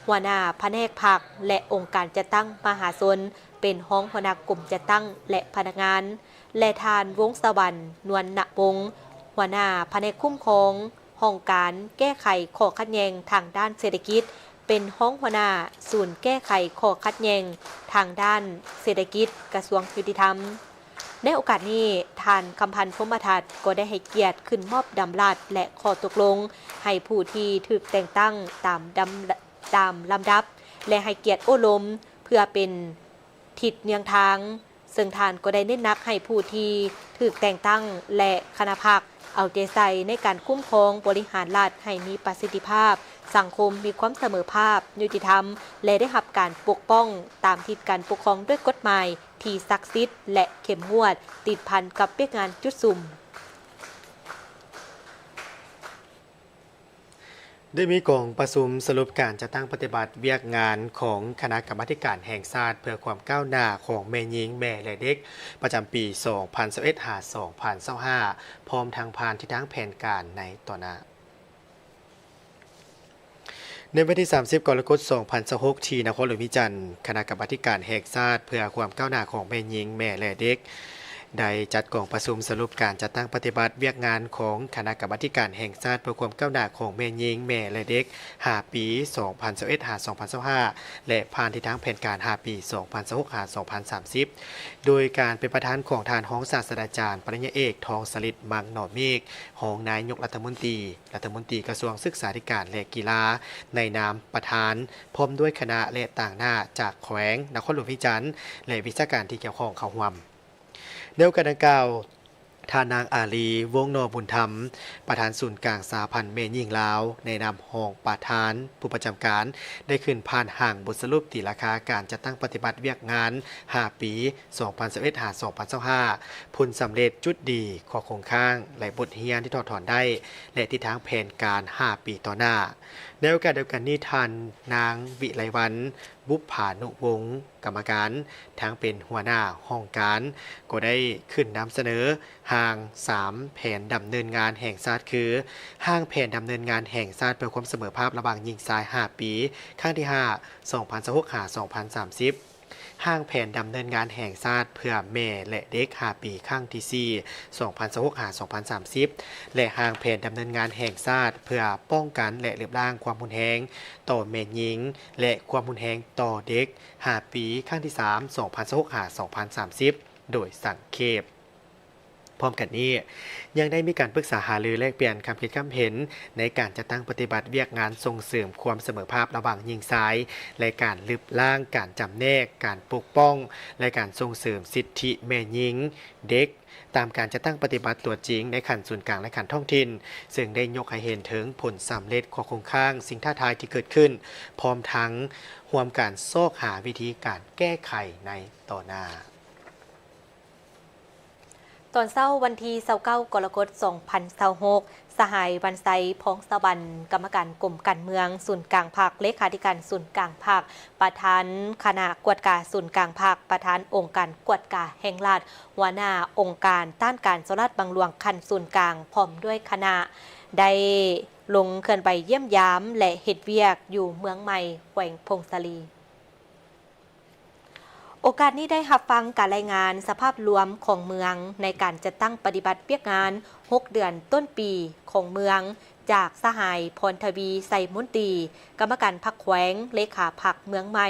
ຫົວໜ້າພະແນກພັກ ແລະ ອົງການຈັດຕັ້ງມະຫາຊົນ ເປັນຮອງຫົວໜ້າກົມຈັດຕັ້ງ ແລະ ພະນັກງານ ແລະ ທ່ານ ວົງສະຫວັນ ນວນນະວົງ ຫົວໜ້າພະແນກຄຸ້ມຄອງ ຫ້ອງການແກ້ໄຂຂໍ້ຂັດແຍ່ງທາງດ້ານເສດຖະກິດ ເປັນຮອງຫົວໜ້າສູນແກ້ໄຂຂໍ້ຂັດແຍ່ງທາງດ້ານເສດຖະກິດ ກະຊວງຍຸຕິທຳ. ໃນໂອກາດນີ້, ທ່ານ ຄຳພັນ ພົມມະທັດ ກໍໄດ້ໃຫ້ກຽດຂຶ້ນມອບດຳລັດ ແລະ ຂໍ້ຕົກລົງໃຫ້ຜູ້ທີ່ຖືກແຕ່ງຕັ້ງຕາມດຳ ຕາມລຳດັບ ແລະ ໃຫ້ກຽດໂອ້ລົມເພື່ອເປັນທິດເນືອງທາງ, ເຊິ່ງທ່ານກໍໄດ້ເນັ້ນໜັກໃຫ້ຜູ້ທີ່ຖືກແຕ່ງຕັ້ງ ແລະ ຄະນະພັກເອົາໃຈໃສ່ໃນການຄຸ້ມຄອງບໍລິຫານລັດໃຫ້ມີປະສິດທິພາບ, ສັງຄົມມີຄວາມສະເໝີພາບ, ຍຸຕິທຳ ແລະ ໄດ້ຮັບການປົກປ້ອງຕາມທິດການປົກຄອງດ້ວຍກົດໝາຍ ທີ່ສັກສິດ ແລະ ເຂັ້ມງວດ ຕິດພັນກັບວຽກງານຈຸດສຸມ. ໄດ້ມີກອງປະຊຸມສະຫຼຸບການຈັດຕັ້ງປະຕິບັດວຽກງານຂອງຄະນະກຳມາທິການແຫ່ງຊາດເພື່ອຄວາມກ້າວໜ້າຂອງແມ່ຍິງ, ແມ່ ແລະ ເດັກ ປະຈຳປີສອງພັນຊາວເອັດ ຫາ ສອງພັນຊາວຫ້າ ພ້ອມທັງຜ່ານທິດທາງແຜນການໃນຕໍ່ໜ້າ. ໃນວັນທີສາມສິບ ກໍລະກົດ ສອງພັນຊາວຫົກ ທີ່ນະຄອນຫຼວງວຽງຈັນ, ຄະນະກຳມາທິການແຫ່ງຊາດເພື່ອຄວາມກ້າວໜ້າຂອງແມ່ຍິງ, ແມ່ ແລະ ເດັກ ໄດ້ຈັດກອງປະຊຸມສະຫຼຸບການຈັດຕັ້ງປະຕິບັດວຽກງານຂອງຄະນະກຳມາທິການແຫ່ງຊາດເພື່ອຄວາມກ້າວໜ້າຂອງແມ່ຍິງ, ແມ່ ແລະ ເດັກ ຫ້າປີ ສອງພັນຊາວເອັດ ຫາ ສອງພັນຊາວຫ້າ ແລະ ຜ່ານທິດທາງແຜນການ ຫ້າປີ ສອງພັນຊາວຫົກ ຫາ ສອງພັນສາມສິບ ໂດຍການເປັນປະທານຂອງທ່ານຮອງສາດສະດາຈານ ປະລິນຍາເອກ ທອງສະລິດ ມັງໜໍເມກ ຮອງນາຍົກລັດຖະມົນຕີ, ລັດຖະມົນຕີກະຊວງສຶກສາທິການ ແລະ ກິລາ ໃນນາມປະທານ ພ້ອມດ້ວຍຄະນະ ແລະ ຕາງໜ້າຈາກແຂວງນະຄອນຫຼວງວຽງຈັນ ແລະ ວິຊາການທີ່ກ່ຽວຂ້ອງເຂົ້າຮ່ວມ. ໃນໂອກາດດັ່ງກ່າວ, ທ່ານນາງ ອາລີ ວົງໜໍບຸນທຳ ປະທານສູນກາງສະຫະພັນແມ່ຍິງລາວ ໃນນາມຮອງປະທານຜູ້ປະຈຳການ ໄດ້ຂຶ້ນຜ່ານຮ່າງບົດສະຫຼຸບຕີລາຄາການຈັດຕັ້ງປະຕິບັດວຽກງານຫ້າປີ ສອງພັນຊາວເອັດ ຫາ ສອງພັນຊາວຫ້າ ຜົນສຳເລັດ, ຈຸດດີ, ຂໍ້ຄົງຄ້າງ ແລະ ບົດຮຽນທີ່ຖອດຖອນໄດ້ ແລະ ທິດທາງແຜນການຫ້າປີຕໍ່ໜ້າ. ໃນໂອກາດດຽວກັນນີ້, ທ່ານນາງ ວິໄລວັນ ບຸບຜານຸວົງ ກຳມະການ ທັງເປັນຫົວໜ້າຫ້ອງການ ກໍໄດ້ຂຶ້ນນຳສະເໜີຮ່າງສາມແຜນດຳເນີນງານແຫ່ງຊາດ ຄື ຮ່າງແຜນດຳເນີນງານແຫ່ງຊາດເພື່ອຄວາມສະເໝີພາບລະຫວ່າງຍິງຊາຍຫ້າປີ ຄັ້ງທີຫ້າ ສອງພັນຊາວຫົກ ຫາ ສອງພັນສາມສິບ, ຮ່າງແຜນດຳເນີນງານແຫ່ງຊາດເພື່ອແມ່ ແລະ ເດັກຫ້າປີ ຄັ້ງທີສີ່ ສອງພັນຊາວຫົກ ຫາ ສອງພັນສາມສິບ ແລະ ຮ່າງແຜນດຳເນີນງານແຫ່ງຊາດເພື່ອປ້ອງກັນ ແລະ ລຶບລ້າງຄວາມຮຸນແຮງຕໍ່ແມ່ຍິງ ແລະ ຄວາມຮຸນແຮງຕໍ່ເດັກຫ້າປີ ຄັ້ງທີສາມ ສອງພັນຊາວຫົກ ຫາ ສອງພັນສາມສິບ ໂດຍສັງເຂບ. ພ້ອມກັນນີ້, ຍັງໄດ້ມີການປຶກສາຫາລືແລກປ່ຽນຄຳຄິດຄຳເຫັນໃນການຈັດຕັ້ງປະຕິບັດວຽກງານສົ່ງເສີມຄວາມສະເໝີພາບລະຫວ່າງຍິງຊາຍ ແລະ ການລຶບລ້າງ, ການຈຳແນກ, ການປົກປ້ອງ ແລະ ການສົ່ງເສີມສິດທິແມ່ຍິງ, ເດັກ ຕາມການຈັດຕັ້ງປະຕິບັດຕົວຈິງໃນຂັ້ນສູນກາງ ແລະ ຂັ້ນທ້ອງຖິ່ນ, ເຊິ່ງໄດ້ຍົກໃຫ້ເຫັນເຖິງຜົນສຳເລັດ, ຂໍ້ຄົງຄ້າງ, ສິ່ງທ້າທາຍທີ່ເກີດຂຶ້ນ, ພ້ອມທັງຮ່ວມກັນຊອກຫາວິທີການແກ້ໄຂໃນຕໍ່ໜ້າ. ຕອນເຊົ້າວັນທີຊາວເກົ້າ ກໍລະກົດ ສອງພັນຊາວຫົກ, ສະຫາຍ ວັນໄຊ ພອງສະຫວັນ ກຳມະການກົມການເມືອງສູນກາງພັກ, ເລຂາທິການສູນກາງພັກ, ປະທານຄະນະກວດກາສູນກາງພັກ, ປະທານອົງການກວດກາແຫ່ງລັດ, ຫົວໜ້າອົງການຕ້ານການສໍ້ລາດບັງຫຼວງຂັ້ນສູນກາງ ພ້ອມດ້ວຍຄະນະ ໄດ້ລົງເຄື່ອນໄຫວຢ້ຽມຢາມ ແລະ ເຮັດວຽກຢູ່ເມືອງໃໝ່ ແຂວງຜົ້ງສາລີ. ໂອກາດນີ້ໄດ້ຮັບຟັງການລາຍງານສະພາບລວມຂອງເມືອງໃນການຈັດຕັ້ງປະຕິບັດວຽກງານຫົກເດືອນຕົ້ນປີຂອງເມືອງ ຈາກສະຫາຍ ພອນທະວີ ໄຊມົນຕີ ກຳມະການພັກແຂວງ, ເລຂາພັກເມືອງໃໝ່,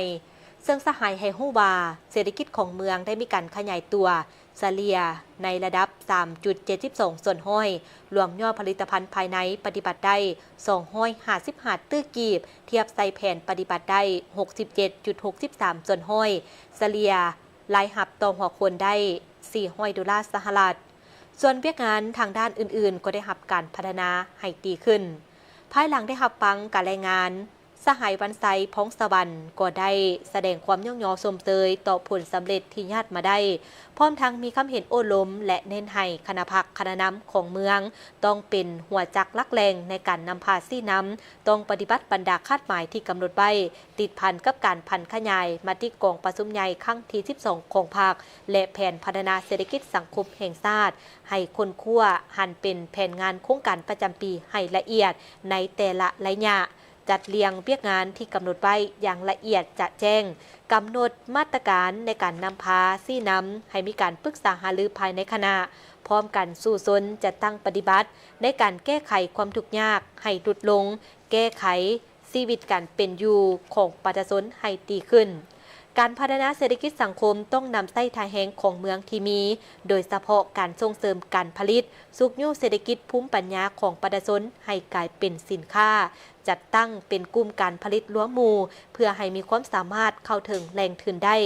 ເຊິ່ງສະຫາຍໃຫ້ຮູ້ວ່າ ເສດຖະກິດຂອງເມືອງໄດ້ມີການຂະຫຍາຍຕົວ ສະເລ່ຍໃນລະດັບສາມຈຸດເຈັດສິບສອງສ່ວນຮ້ອຍ, ລວມຍອດຜະລິດຕະພັນພາຍໃນປະຕິບັດໄດ້ສອງຮ້ອຍຫ້າສິບຫ້າຕື້ກີບ, ທຽບໃສ່ແຜນປະຕິບັດໄດ້ຫົກສິບເຈັດຈຸດຫົກສິບສາມສ່ວນຮ້ອຍ, ສະເລ່ຍລາຍຮັບຕໍ່ຫົວຄົນໄດ້ສີ່ຮ້ອຍໂດລາສະຫະລັດ. ສ່ວນວຽກງານທາງດ້ານອື່ນໆ ກໍໄດ້ຮັບການພັດທະນາໃຫ້ດີຂຶ້ນ. ພາຍຫຼັງໄດ້ຮັບຟັງການລາຍງານ, ສະຫາຍ ວັນໄຊ ພອງສະຫວັນ ກໍໄດ້ສະແດງຄວາມຍ້ອງຍໍຊົມເຊີຍຕໍ່ຜົນສຳເລັດທີ່ຍາດມາໄດ້, ພ້ອມທັງມີຄຳເຫັນໂອ້ລົມ ແລະ ເນັ້ນໃຫ້ຄະນະພັກຄະນະນຳຂອງເມືອງ ຕ້ອງເປັນຫົວຈັກຫຼັກແຫຼ່ງໃນການນຳພາຊີ້ນຳ, ຕ້ອງປະຕິບັດບັນດາຄາດໝາຍທີ່ກຳນົດໄວ້, ຕິດພັນກັບການຜັນຂະຫຍາຍມະຕິກອງປະຊຸມໃຫຍ່ຄັ້ງທີສິບສອງຂອງພັກ ແລະ ແຜນພັດທະນາເສດຖະກິດສັງຄົມແຫ່ງຊາດ, ໃຫ້ຄົ້ນຄວ້າຫັນເປັນແຜນງານໂຄງການປະຈຳປີໃຫ້ລະອຽດໃນແຕ່ລະໄລຍະ. ຈັດລຽງວຽກງານທີ່ກຳນົດໄວ້ຢ່າງລະອຽດຈະແຈ້ງ, ກຳນົດມາດຕະການໃນການນຳພາຊີ້ນຳໃຫ້ມີການປຶກສາຫາລືພາຍໃນຄະນະ, ພ້ອມກັນສູ້ຊົນຈັດຕັ້ງປະຕິບັດໃນການແກ້ໄຂຄວາມທຸກຍາກໃຫ້ຫຼຸດລົງ, ແກ້ໄຂຊີວິດການເປັນຢູ່ຂອງປະຊາຊົນໃຫ້ດີຂຶ້ນ. ການພັດທະນາເສດຖະກິດສັງຄົມຕ້ອງນຳໃຊ້ທ່າແຮງຂອງເມືອງທີ່ມີ, ໂດຍສະເພາະການສົ່ງເສີມການຜະລິດ, ຊຸກຍູ້ເສດຖະກິດພູມປັນຍາຂອງປະຊາຊົນໃຫ້ກາຍເປັນສິນຄ້າ, ຈັດຕັ້ງເປັນກຸ່ມການຜະລິດລວມໝູ່ ເພື່ອໃຫ້ມີຄວາມສາມາດເຂົ້າເຖິງແຫຼ່ງທຶນໄດ້,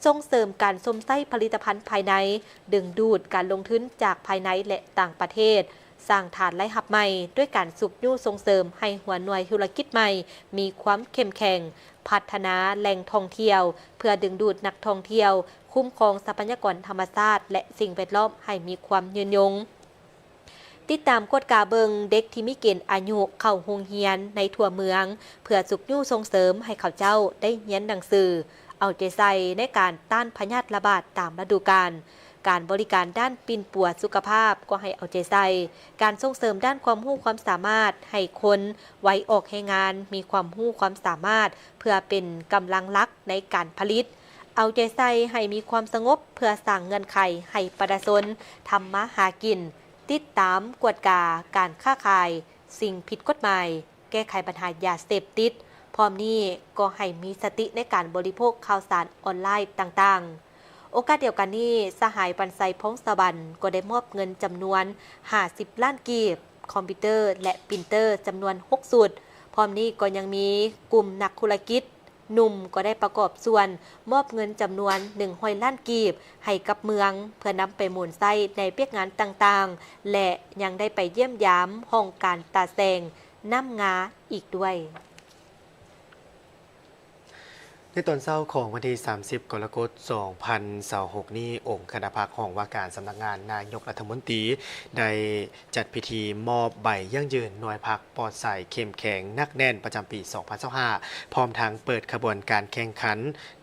ສົ່ງເສີມການຊົມໃຊ້ຜະລິດຕະພັນພາຍໃນ, ດຶງດູດການລົງທຶນຈາກພາຍໃນ ແລະ ຕ່າງປະເທດ, ສ້າງຖານລາຍຮັບໃໝ່ ດ້ວຍການຊຸກຍູ້ສົ່ງເສີມໃຫ້ຫົວໜ່ວຍທຸລະກິດໃໝ່ມີຄວາມເຂັ້ມແຂງ, ພັດທະນາແຫຼ່ງທ່ອງທ່ຽວເພື່ອດຶງດູດນັກທ່ອງທ່ຽວ, ຄຸ້ມຄອງຊັບພະຍາກອນທຳມະຊາດ ແລະ ສິ່ງແວດລ້ອມໃຫ້ມີຄວາມຍືນຍົງ. ຕິດຕາມກວດກາເບິ່ງເດັກທີ່ມີເກນອາຍຸເຂົ້າໂຮງຮຽນໃນທົ່ວເມືອງ ເພື່ອຊຸກຍູ້ສົ່ງເສີມໃຫ້ເຂົາເຈົ້າໄດ້ຮຽນໜັງສື, ເອົາໃຈໃສ່ໃນການຕ້ານພະຍາດລະບາດຕາມລະດູການ. ການບໍລິການດ້ານປິ່ນປົວສຸຂະພາບກໍໃຫ້ເອົາໃຈໃສ່ການສົ່ງເສີມດ້ານຄວາມຮູ້ຄວາມສາມາດໃຫ້ຄົນໄວອອກແຮງງານມີຄວາມຮູ້ຄວາມສາມາດ ເພື່ອເປັນກຳລັງຫຼັກໃນການຜະລິດ. ເອົາໃຈໃສ່ໃຫ້ມີຄວາມສະຫງົບ ເພື່ອສ້າງເງື່ອນໄຂໃຫ້ປະຊາຊົນທຳມາຫາກິນ, ຕິດຕາມກວດກາການຄ້າຂາຍສິ່ງຜິດກົດໝາຍ, ແກ້ໄຂບັນຫາຢາເສບຕິດ. ພ້ອມນີ້ກໍໃຫ້ມີສະຕິໃນການບໍລິໂພກຂ່າວສານອອນລາຍຕ່າງໆ. ໂອກາດດຽວກັນນີ້, ສະຫາຍ ວັນໄຊ ພອງສະຫວັນ ກໍໄດ້ມອບເງິນຈຳນວນຫ້າສິບລ້ານກີບ, ຄອມພິວເຕີ ແລະ ປຣິນເຕີ ຈຳນວນຫົກຊຸດ. ພ້ອມນີ້ກໍຍັງມີກຸ່ມນັກທຸລະກິດ ໜຸ່ມກໍໄດ້ປະກອບສ່ວນມອບເງິນຈຳນວນໜຶ່ງຮ້ອຍລ້ານກີບໃຫ້ກັບເມືອງ ເພື່ອນຳໄປໝູນໃຊ້ໃນວຽກງານຕ່າງໆ ແລະ ຍັງໄດ້ໄປຢ້ຽມຢາມຫ້ອງການຕາແສງນ້ຳງາອີກດ້ວຍ. ໃນຕອນເຊົ້າຂອງວັນທີສາມສິບ ກໍລະກົດ ສອງພັນຊາວຫົກນີ້, ອົງຄະນະພັກຫ້ອງວ່າການສຳນັກງານນາຍົກລັດຖະມົນຕີ ໄດ້ຈັດພິທີມອບໃບຢັ້ງຢືນໜ່ວຍພັກປອດໃສເຂັ້ມແຂງໜັກແໜ້ນປະຈຳປີສອງພັນຊາວຫ້າ ພ້ອມທັງເປີດຂະບວນການແຂ່ງຂັນ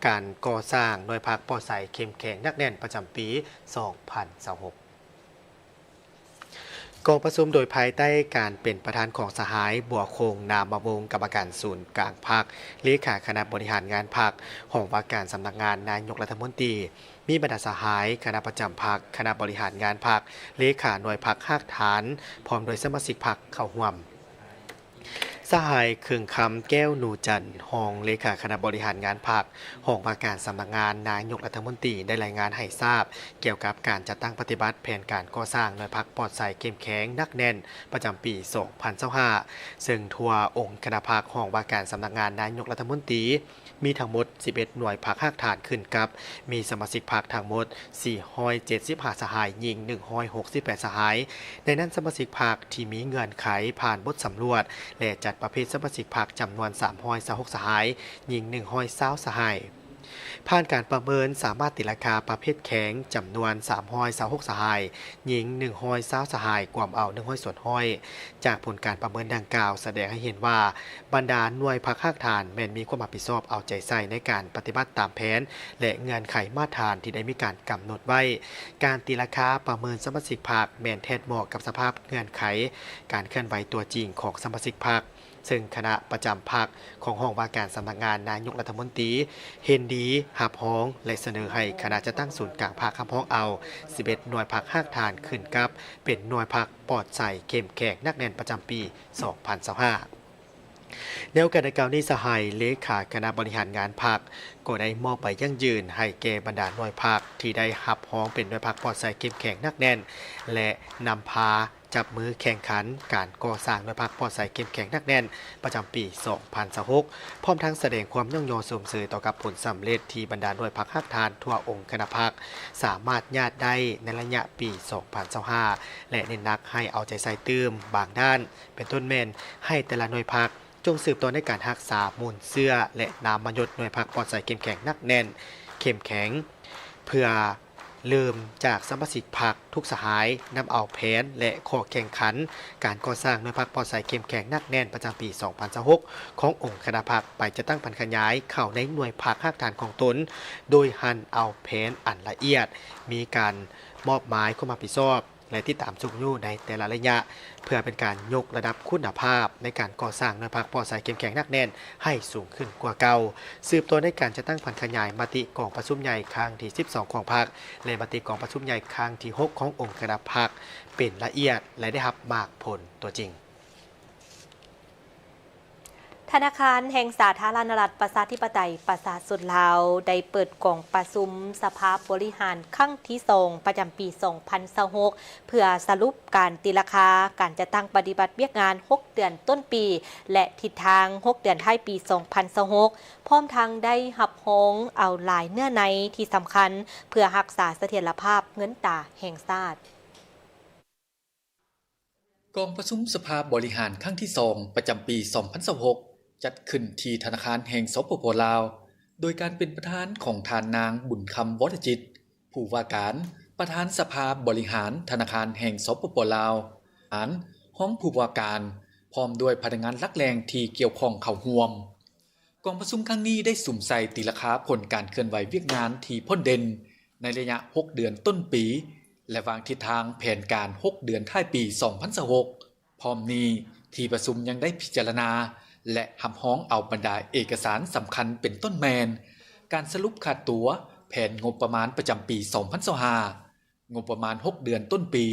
ການກໍ່ສ້າງໜ່ວຍພັກປອດໃສເຂັ້ມແຂງໜັກແໜ້ນປະຈຳປີສອງພັນຊາວຫົກ. ກອງປະຊຸມໂດຍພາຍໃຕ້ການເປັນປະທານຂອງສະຫາຍ ບົວຄົງ ນາມະວົງ ກຳມະການສູນກາງພັກ, ເລຂາຄະນະບໍລິຫານງານພັກ, ຫ້ອງວ່າການສຳນັກງານນາຍົກລັດຖະມົນຕີ, ມີບັນດາສະຫາຍຄະນະປະຈຳພັກ, ຄະນະບໍລິຫານງານພັກ, ເລຂາໜ່ວຍພັກຮາກຖານ ພ້ອມດ້ວຍສະມາຊິກພັກເຂົ້າຮ່ວມ. ສະຫາຍ ເຄິ່ງຄຳ ແກ້ວນູຈັນ ຮອງເລຂາຄະນະບໍລິຫານງານພັກ, ຫ້ອງວ່າການສຳນັກງານນາຍົກລັດຖະມົນຕີ ໄດ້ລາຍງານໃຫ້ຊາບກ່ຽວກັບການຈັດຕັ້ງປະຕິບັດແຜນການກໍ່ສ້າງໜ່ວຍພັກປອດໃສເຂັ້ມແຂງໜັກແໜ້ນປະຈຳປີສອງພັນຊາວຫ້າ ເຊິ່ງທົ່ວອົງຄະນະພັກ, ຫ້ອງວ່າການສຳນັກງານນາຍົກລັດຖະມົນຕີ ມີທັງໝົດສິບເອັດໜ່ວຍພັກຮາກຖານຂຶ້ນກັບ, ມີສະມາຊິກພັກທັງໝົດສີ່ຮ້ອຍເຈັດສິບຫ້າສະຫາຍ, ຍິງໜຶ່ງຮ້ອຍຫົກສິບແປດສະຫາຍ. ໃນນັ້ນ, ສະມາຊິກພັກທີ່ມີເງື່ອນໄຂຜ່ານບົດສຳຫຼວດ ແລະ ຈັດປະເພດສະມາຊິກພັກຈຳນວນສາມຮ້ອຍຊາວຫົກສະຫາຍ, ຍິງໜຶ່ງຮ້ອຍຊາວສະຫາຍ. ຜ່ານການປະເມີນ, ສາມາດຕີລາຄາປະເພດແຂງຈຳນວນສາມຮ້ອຍຊາວຫົກສະຫາຍ, ຍິງໜຶ່ງຮ້ອຍຊາວສະຫາຍ, ກວມເອົາໜຶ່ງຮ້ອຍສ່ວນຮ້ອຍ. ຈາກຜົນການປະເມີນດັ່ງກ່າວ ສະແດງໃຫ້ເຫັນວ່າ ບັນດາໜ່ວຍພັກຮາກຖານແມ່ນມີຄວາມຮັບຜິດຊອບເອົາໃຈໃສ່ໃນການປະຕິບັດຕາມແຜນ ແລະ ເງື່ອນໄຂມາດຖານທີ່ໄດ້ມີການກຳນົດໄວ້. ການຕີລາຄາປະເມີນສະມາຊິກພັກແມ່ນແທດເໝາະກັບສະພາບເງື່ອນໄຂການເຄື່ອນໄຫວຕົວຈິງຂອງສະມາຊິກພັກ, ເຊິ່ງຄະນະປະຈຳພັກຂອງຫ້ອງວ່າການສຳນັກງານນາຍົກລັດຖະມົນຕີເຫັນດີຮັບຮອງ ແລະ ສະເໜີໃຫ້ຄະນະຈັດຕັ້ງສູນກາງພັກຮັບຮອງເອົາສິບເອັດໜ່ວຍພັກຮາກຖານຂຶ້ນກັບເປັນໜ່ວຍພັກ ປອດໃສເຂັ້ມແຂງໜັກແໜ້ນປະຈຳປີສອງພັນຊາວຫ້າ. ໃນໂອກາດດັ່ງກ່າວນີ້, ສະຫາຍເລຂາຄະນະບໍລິຫານງານພັກ ກໍໄດ້ມອບໃບຢັ້ງຢືນໃຫ້ແກ່ບັນດາໜ່ວຍພັກທີ່ໄດ້ຮັບຮອງເປັນໜ່ວຍພັກປອດໃສເຂັ້ມແຂງໜັກແໜ້ນ ແລະ ນຳພາຈັບມືແຂ່ງຂັນການກໍ່ສ້າງໜ່ວຍພັກປອດໃສເຂັ້ມແຂງໜັກແໜ້ນປະຈຳປີສອງພັນຊາວຫົກ ພ້ອມທັງສະແດງຄວາມຍ້ອງຍໍຊົມເຊີຍຕໍ່ກັບຜົນສຳເລັດທີ່ບັນດາໜ່ວຍພັກຮາກຖານທົ່ວອົງຄະນະພັກສາມາດຍາດໄດ້ໃນໄລຍະປີສອງພັນຊາວຫ້າ ແລະ ເນັ້ນໜັກໃຫ້ເອົາໃຈໃສ່ຕື່ມບາງດ້ານ ເປັນຕົ້ນແມ່ນໃຫ້ແຕ່ລະໜ່ວຍພັກຈົ່ງສືບຕໍ່ໃນການຮັກສາມູນເຊື້ອ ແລະ ນາມມະຍົດໜ່ວຍພັກປອດໃສເຂັ້ມແຂງໜັກແໜ້ນເຂັ້ມແຂງ ເພື່ອເລີ່ມຈາກສະມາຊິກພັກທຸກສະຫາຍ ນຳເອົາແຜນ ແລະ ຂໍ້ແຂ່ງຂັນການກໍ່ສ້າງໜ່ວຍພັກປອດໃສເຂັ້ມແຂງໜັກແໜ້ນປະຈຳປີສອງພັນຊາວຫົກ ຂອງອົງຄະນະພັກ ໄປຈັດຕັ້ງຜັນຂະຫຍາຍເຂົ້າໃນໜ່ວຍພັກຮາກຖານຂອງຕົນ, ໂດຍຫັນເອົາແຜນອັນລະອຽດ, ມີການມອບໝາຍຄວາມຮັບຜິດຊອບ ແລະ ຕິດຕາມຊຸກຍູ້ໃນແຕ່ລະໄລຍະ ເພື່ອເປັນການຍົກລະດັບຄຸນນະພາບໃນການກໍ່ສ້າງໜ່ວຍພັກປອດໃສເຂັ້ມແຂງໜັກແໜ້ນໃຫ້ສູງຂຶ້ນກວ່າເກົ່າ, ສືບຕໍ່ໃນການຈັດຕັ້ງຜັນຂະຫຍາຍມະຕິກອງປະຊຸມໃຫຍ່ຄັ້ງທີສິບສອງຂອງພັກ ແລະ ມະຕິກອງປະຊຸມໃຫຍ່ຄັ້ງທີຫົກຂອງອົງຄະນະພັກເປັນລະອຽດ ແລະ ໄດ້ຮັບໝາກຜົນຕົວຈິງ. ທະນາຄານແຫ່ງສາທາລະນະລັດ ປະຊາທິປະໄຕ ປະຊາຊົນລາວ ໄດ້ເປີດກອງປະຊຸມສະພາບໍລິຫານຄັ້ງທີສອງ ປະຈຳປີສອງພັນຊາວຫົກ ເພື່ອສະຫຼຸບການຕີລາຄາການຈັດຕັ້ງປະຕິບັດວຽກງານຫົກເດືອນຕົ້ນປີ ແລະ ທິດທາງຫົກເດືອນທ້າຍປີສອງພັນຊາວຫົກ ພ້ອມທັງໄດ້ຮັບຮອງເອົາຫຼາຍເນື້ອໃນທີ່ສຳຄັນ ເພື່ອຮັກສາສະຖຽນລະພາບເງິນຕາແຫ່ງຊາດ. ກອງປະຊຸມສະພາບໍລິຫານຄັ້ງທີສອງ ປະຈຳປີສອງພັນຊາວຫົກ ຈັດຂຶ້ນທີ່ທະນາຄານແຫ່ງ ສປປ ລາວ ໂດຍການເປັນປະທານຂອງທ່ານນາງ ບຸນຄຳ ວໍລະຈິດ ຜູ້ວ່າການ ປະທານສະພາບໍລິຫານທະນາຄານແຫ່ງ ສປປ ລາວ, ອານ ຮອງຜູ້ວ່າການ ພ້ອມດ້ວຍພະນັກງານຫຼັກແຫຼ່ງທີ່ກ່ຽວຂ້ອງເຂົ້າຮ່ວມ. ກອງປະຊຸມຄັ້ງນີ້ໄດ້ສຸມໃສ່ຕີລາຄາຜົນການເຄື່ອນໄຫວວຽກງານທີ່ພົ້ນເດັ່ນໃນໄລຍະຫົກເດືອນຕົ້ນປີ ແລະ ວາງທິດທາງແຜນການຫົກເດືອນທ້າຍປີສອງພັນຊາວຫົກ. ພ້ອມນີ້, ທີ່ປະຊຸມຍັງໄດ້ພິຈາລະນາ ແລະ ຮັບຮອງເອົາບັນດາເອກະສານສຳຄັນເປັນຕົ້ນແມ່ນ ການສະຫຼຸບຄ່າຕົວແຜນງົບປະມານປະຈຳປີສອງພັນຊາວຫ້າ, ງົບປະມານຫົກເດືອນຕົ້ນປີ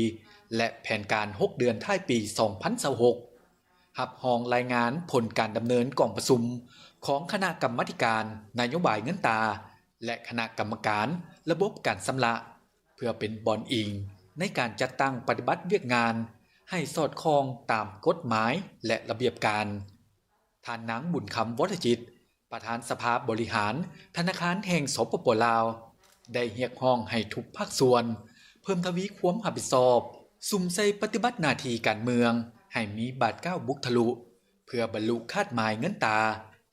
ແລະ ແຜນການຫົກເດືອນທ້າຍປີສອງພັນຊາວຫົກ, ຮັບຮອງລາຍງານຜົນການດຳເນີນກອງປະຊຸມຂອງຄະນະກຳມາທິການນະໂຍບາຍເງິນຕາ ແລະ ຄະນະກຳມະການລະບົບການຊຳລະ ເພື່ອເປັນບ່ອນອີງໃນການຈັດຕັ້ງປະຕິບັດວຽກງານໃຫ້ສອດຄ່ອງຕາມກົດໝາຍ ແລະ ລະບຽບການ. ທ່ານນາງ ບຸນຄຳ ວໍລະຈິດ ປະທານສະພາບໍລິຫານທະນາຄານແຫ່ງ ສປປ ລາວ ໄດ້ຮຽກຮ້ອງໃຫ້ທຸກພາກສ່ວນເພີ່ມທະວີຄວາມຮັບຜິດຊອບ, ສຸມໃສ່ປະຕິບັດໜ້າທີ່ການເມືອງໃຫ້ມີບາດກ້າວບຸກທະລຸ ເພື່ອບັນລຸຄາດໝາຍເງິນຕາ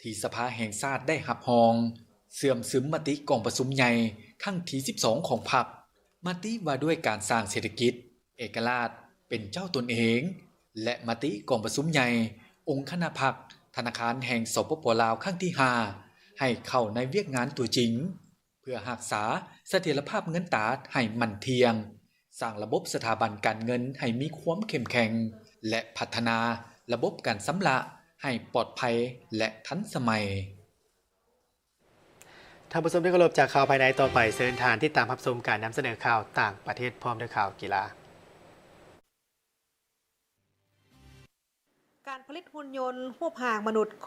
ທີ່ສະພາແຫ່ງຊາດໄດ້ຮັບຮອງ, ເຊື່ອມຊຶມມະຕິກອງປະຊຸມໃຫຍ່ຄັ້ງທີສິບສອງຂອງພັກ, ມະຕິວ່າດ້ວຍການສ້າງເສດຖະກິດເອກະລາດເປັນເຈົ້າຕົນເອງ ແລະ ມະຕິກອງປະຊຸມໃຫຍ່ອົງຄະນະພັກທະນາຄານແຫ່ງ ສປປ ລາວ ຄັ້ງທີຫ້າ ໃຫ້ເຂົ້າໃນວຽກງານຕົວຈິງ ເພື່ອຮັກສາສະຖຽລະພາບເງິນຕາໃຫ້ໝັ້ນທ່ຽງ, ສ້າງລະບົບສະຖາບັນການເງິນໃຫ້ມີຄວາມເຂັ້ມແຂງ ແລະ ພັດທະນາລະບົບການຊຳລະໃຫ້ປອດໄພ ແລະ ທັນສະໄໝ. ທ່ານຜູ້ຊົມທີ່ເຄົາລົບ, ຈາກຂ່າວພາຍໃນຕໍ່ໄປ, ເຊີນທ່ານຕິດຕາມຮັບຊົມການນຳສະເໜີຂ່າວຕ່າງປະເທດ ພ້ອມດ້ວຍຂ່າວກິລາ. ການຜະລິດຫຸ່ນຍົນຮູບຮ່າງມະນຸດ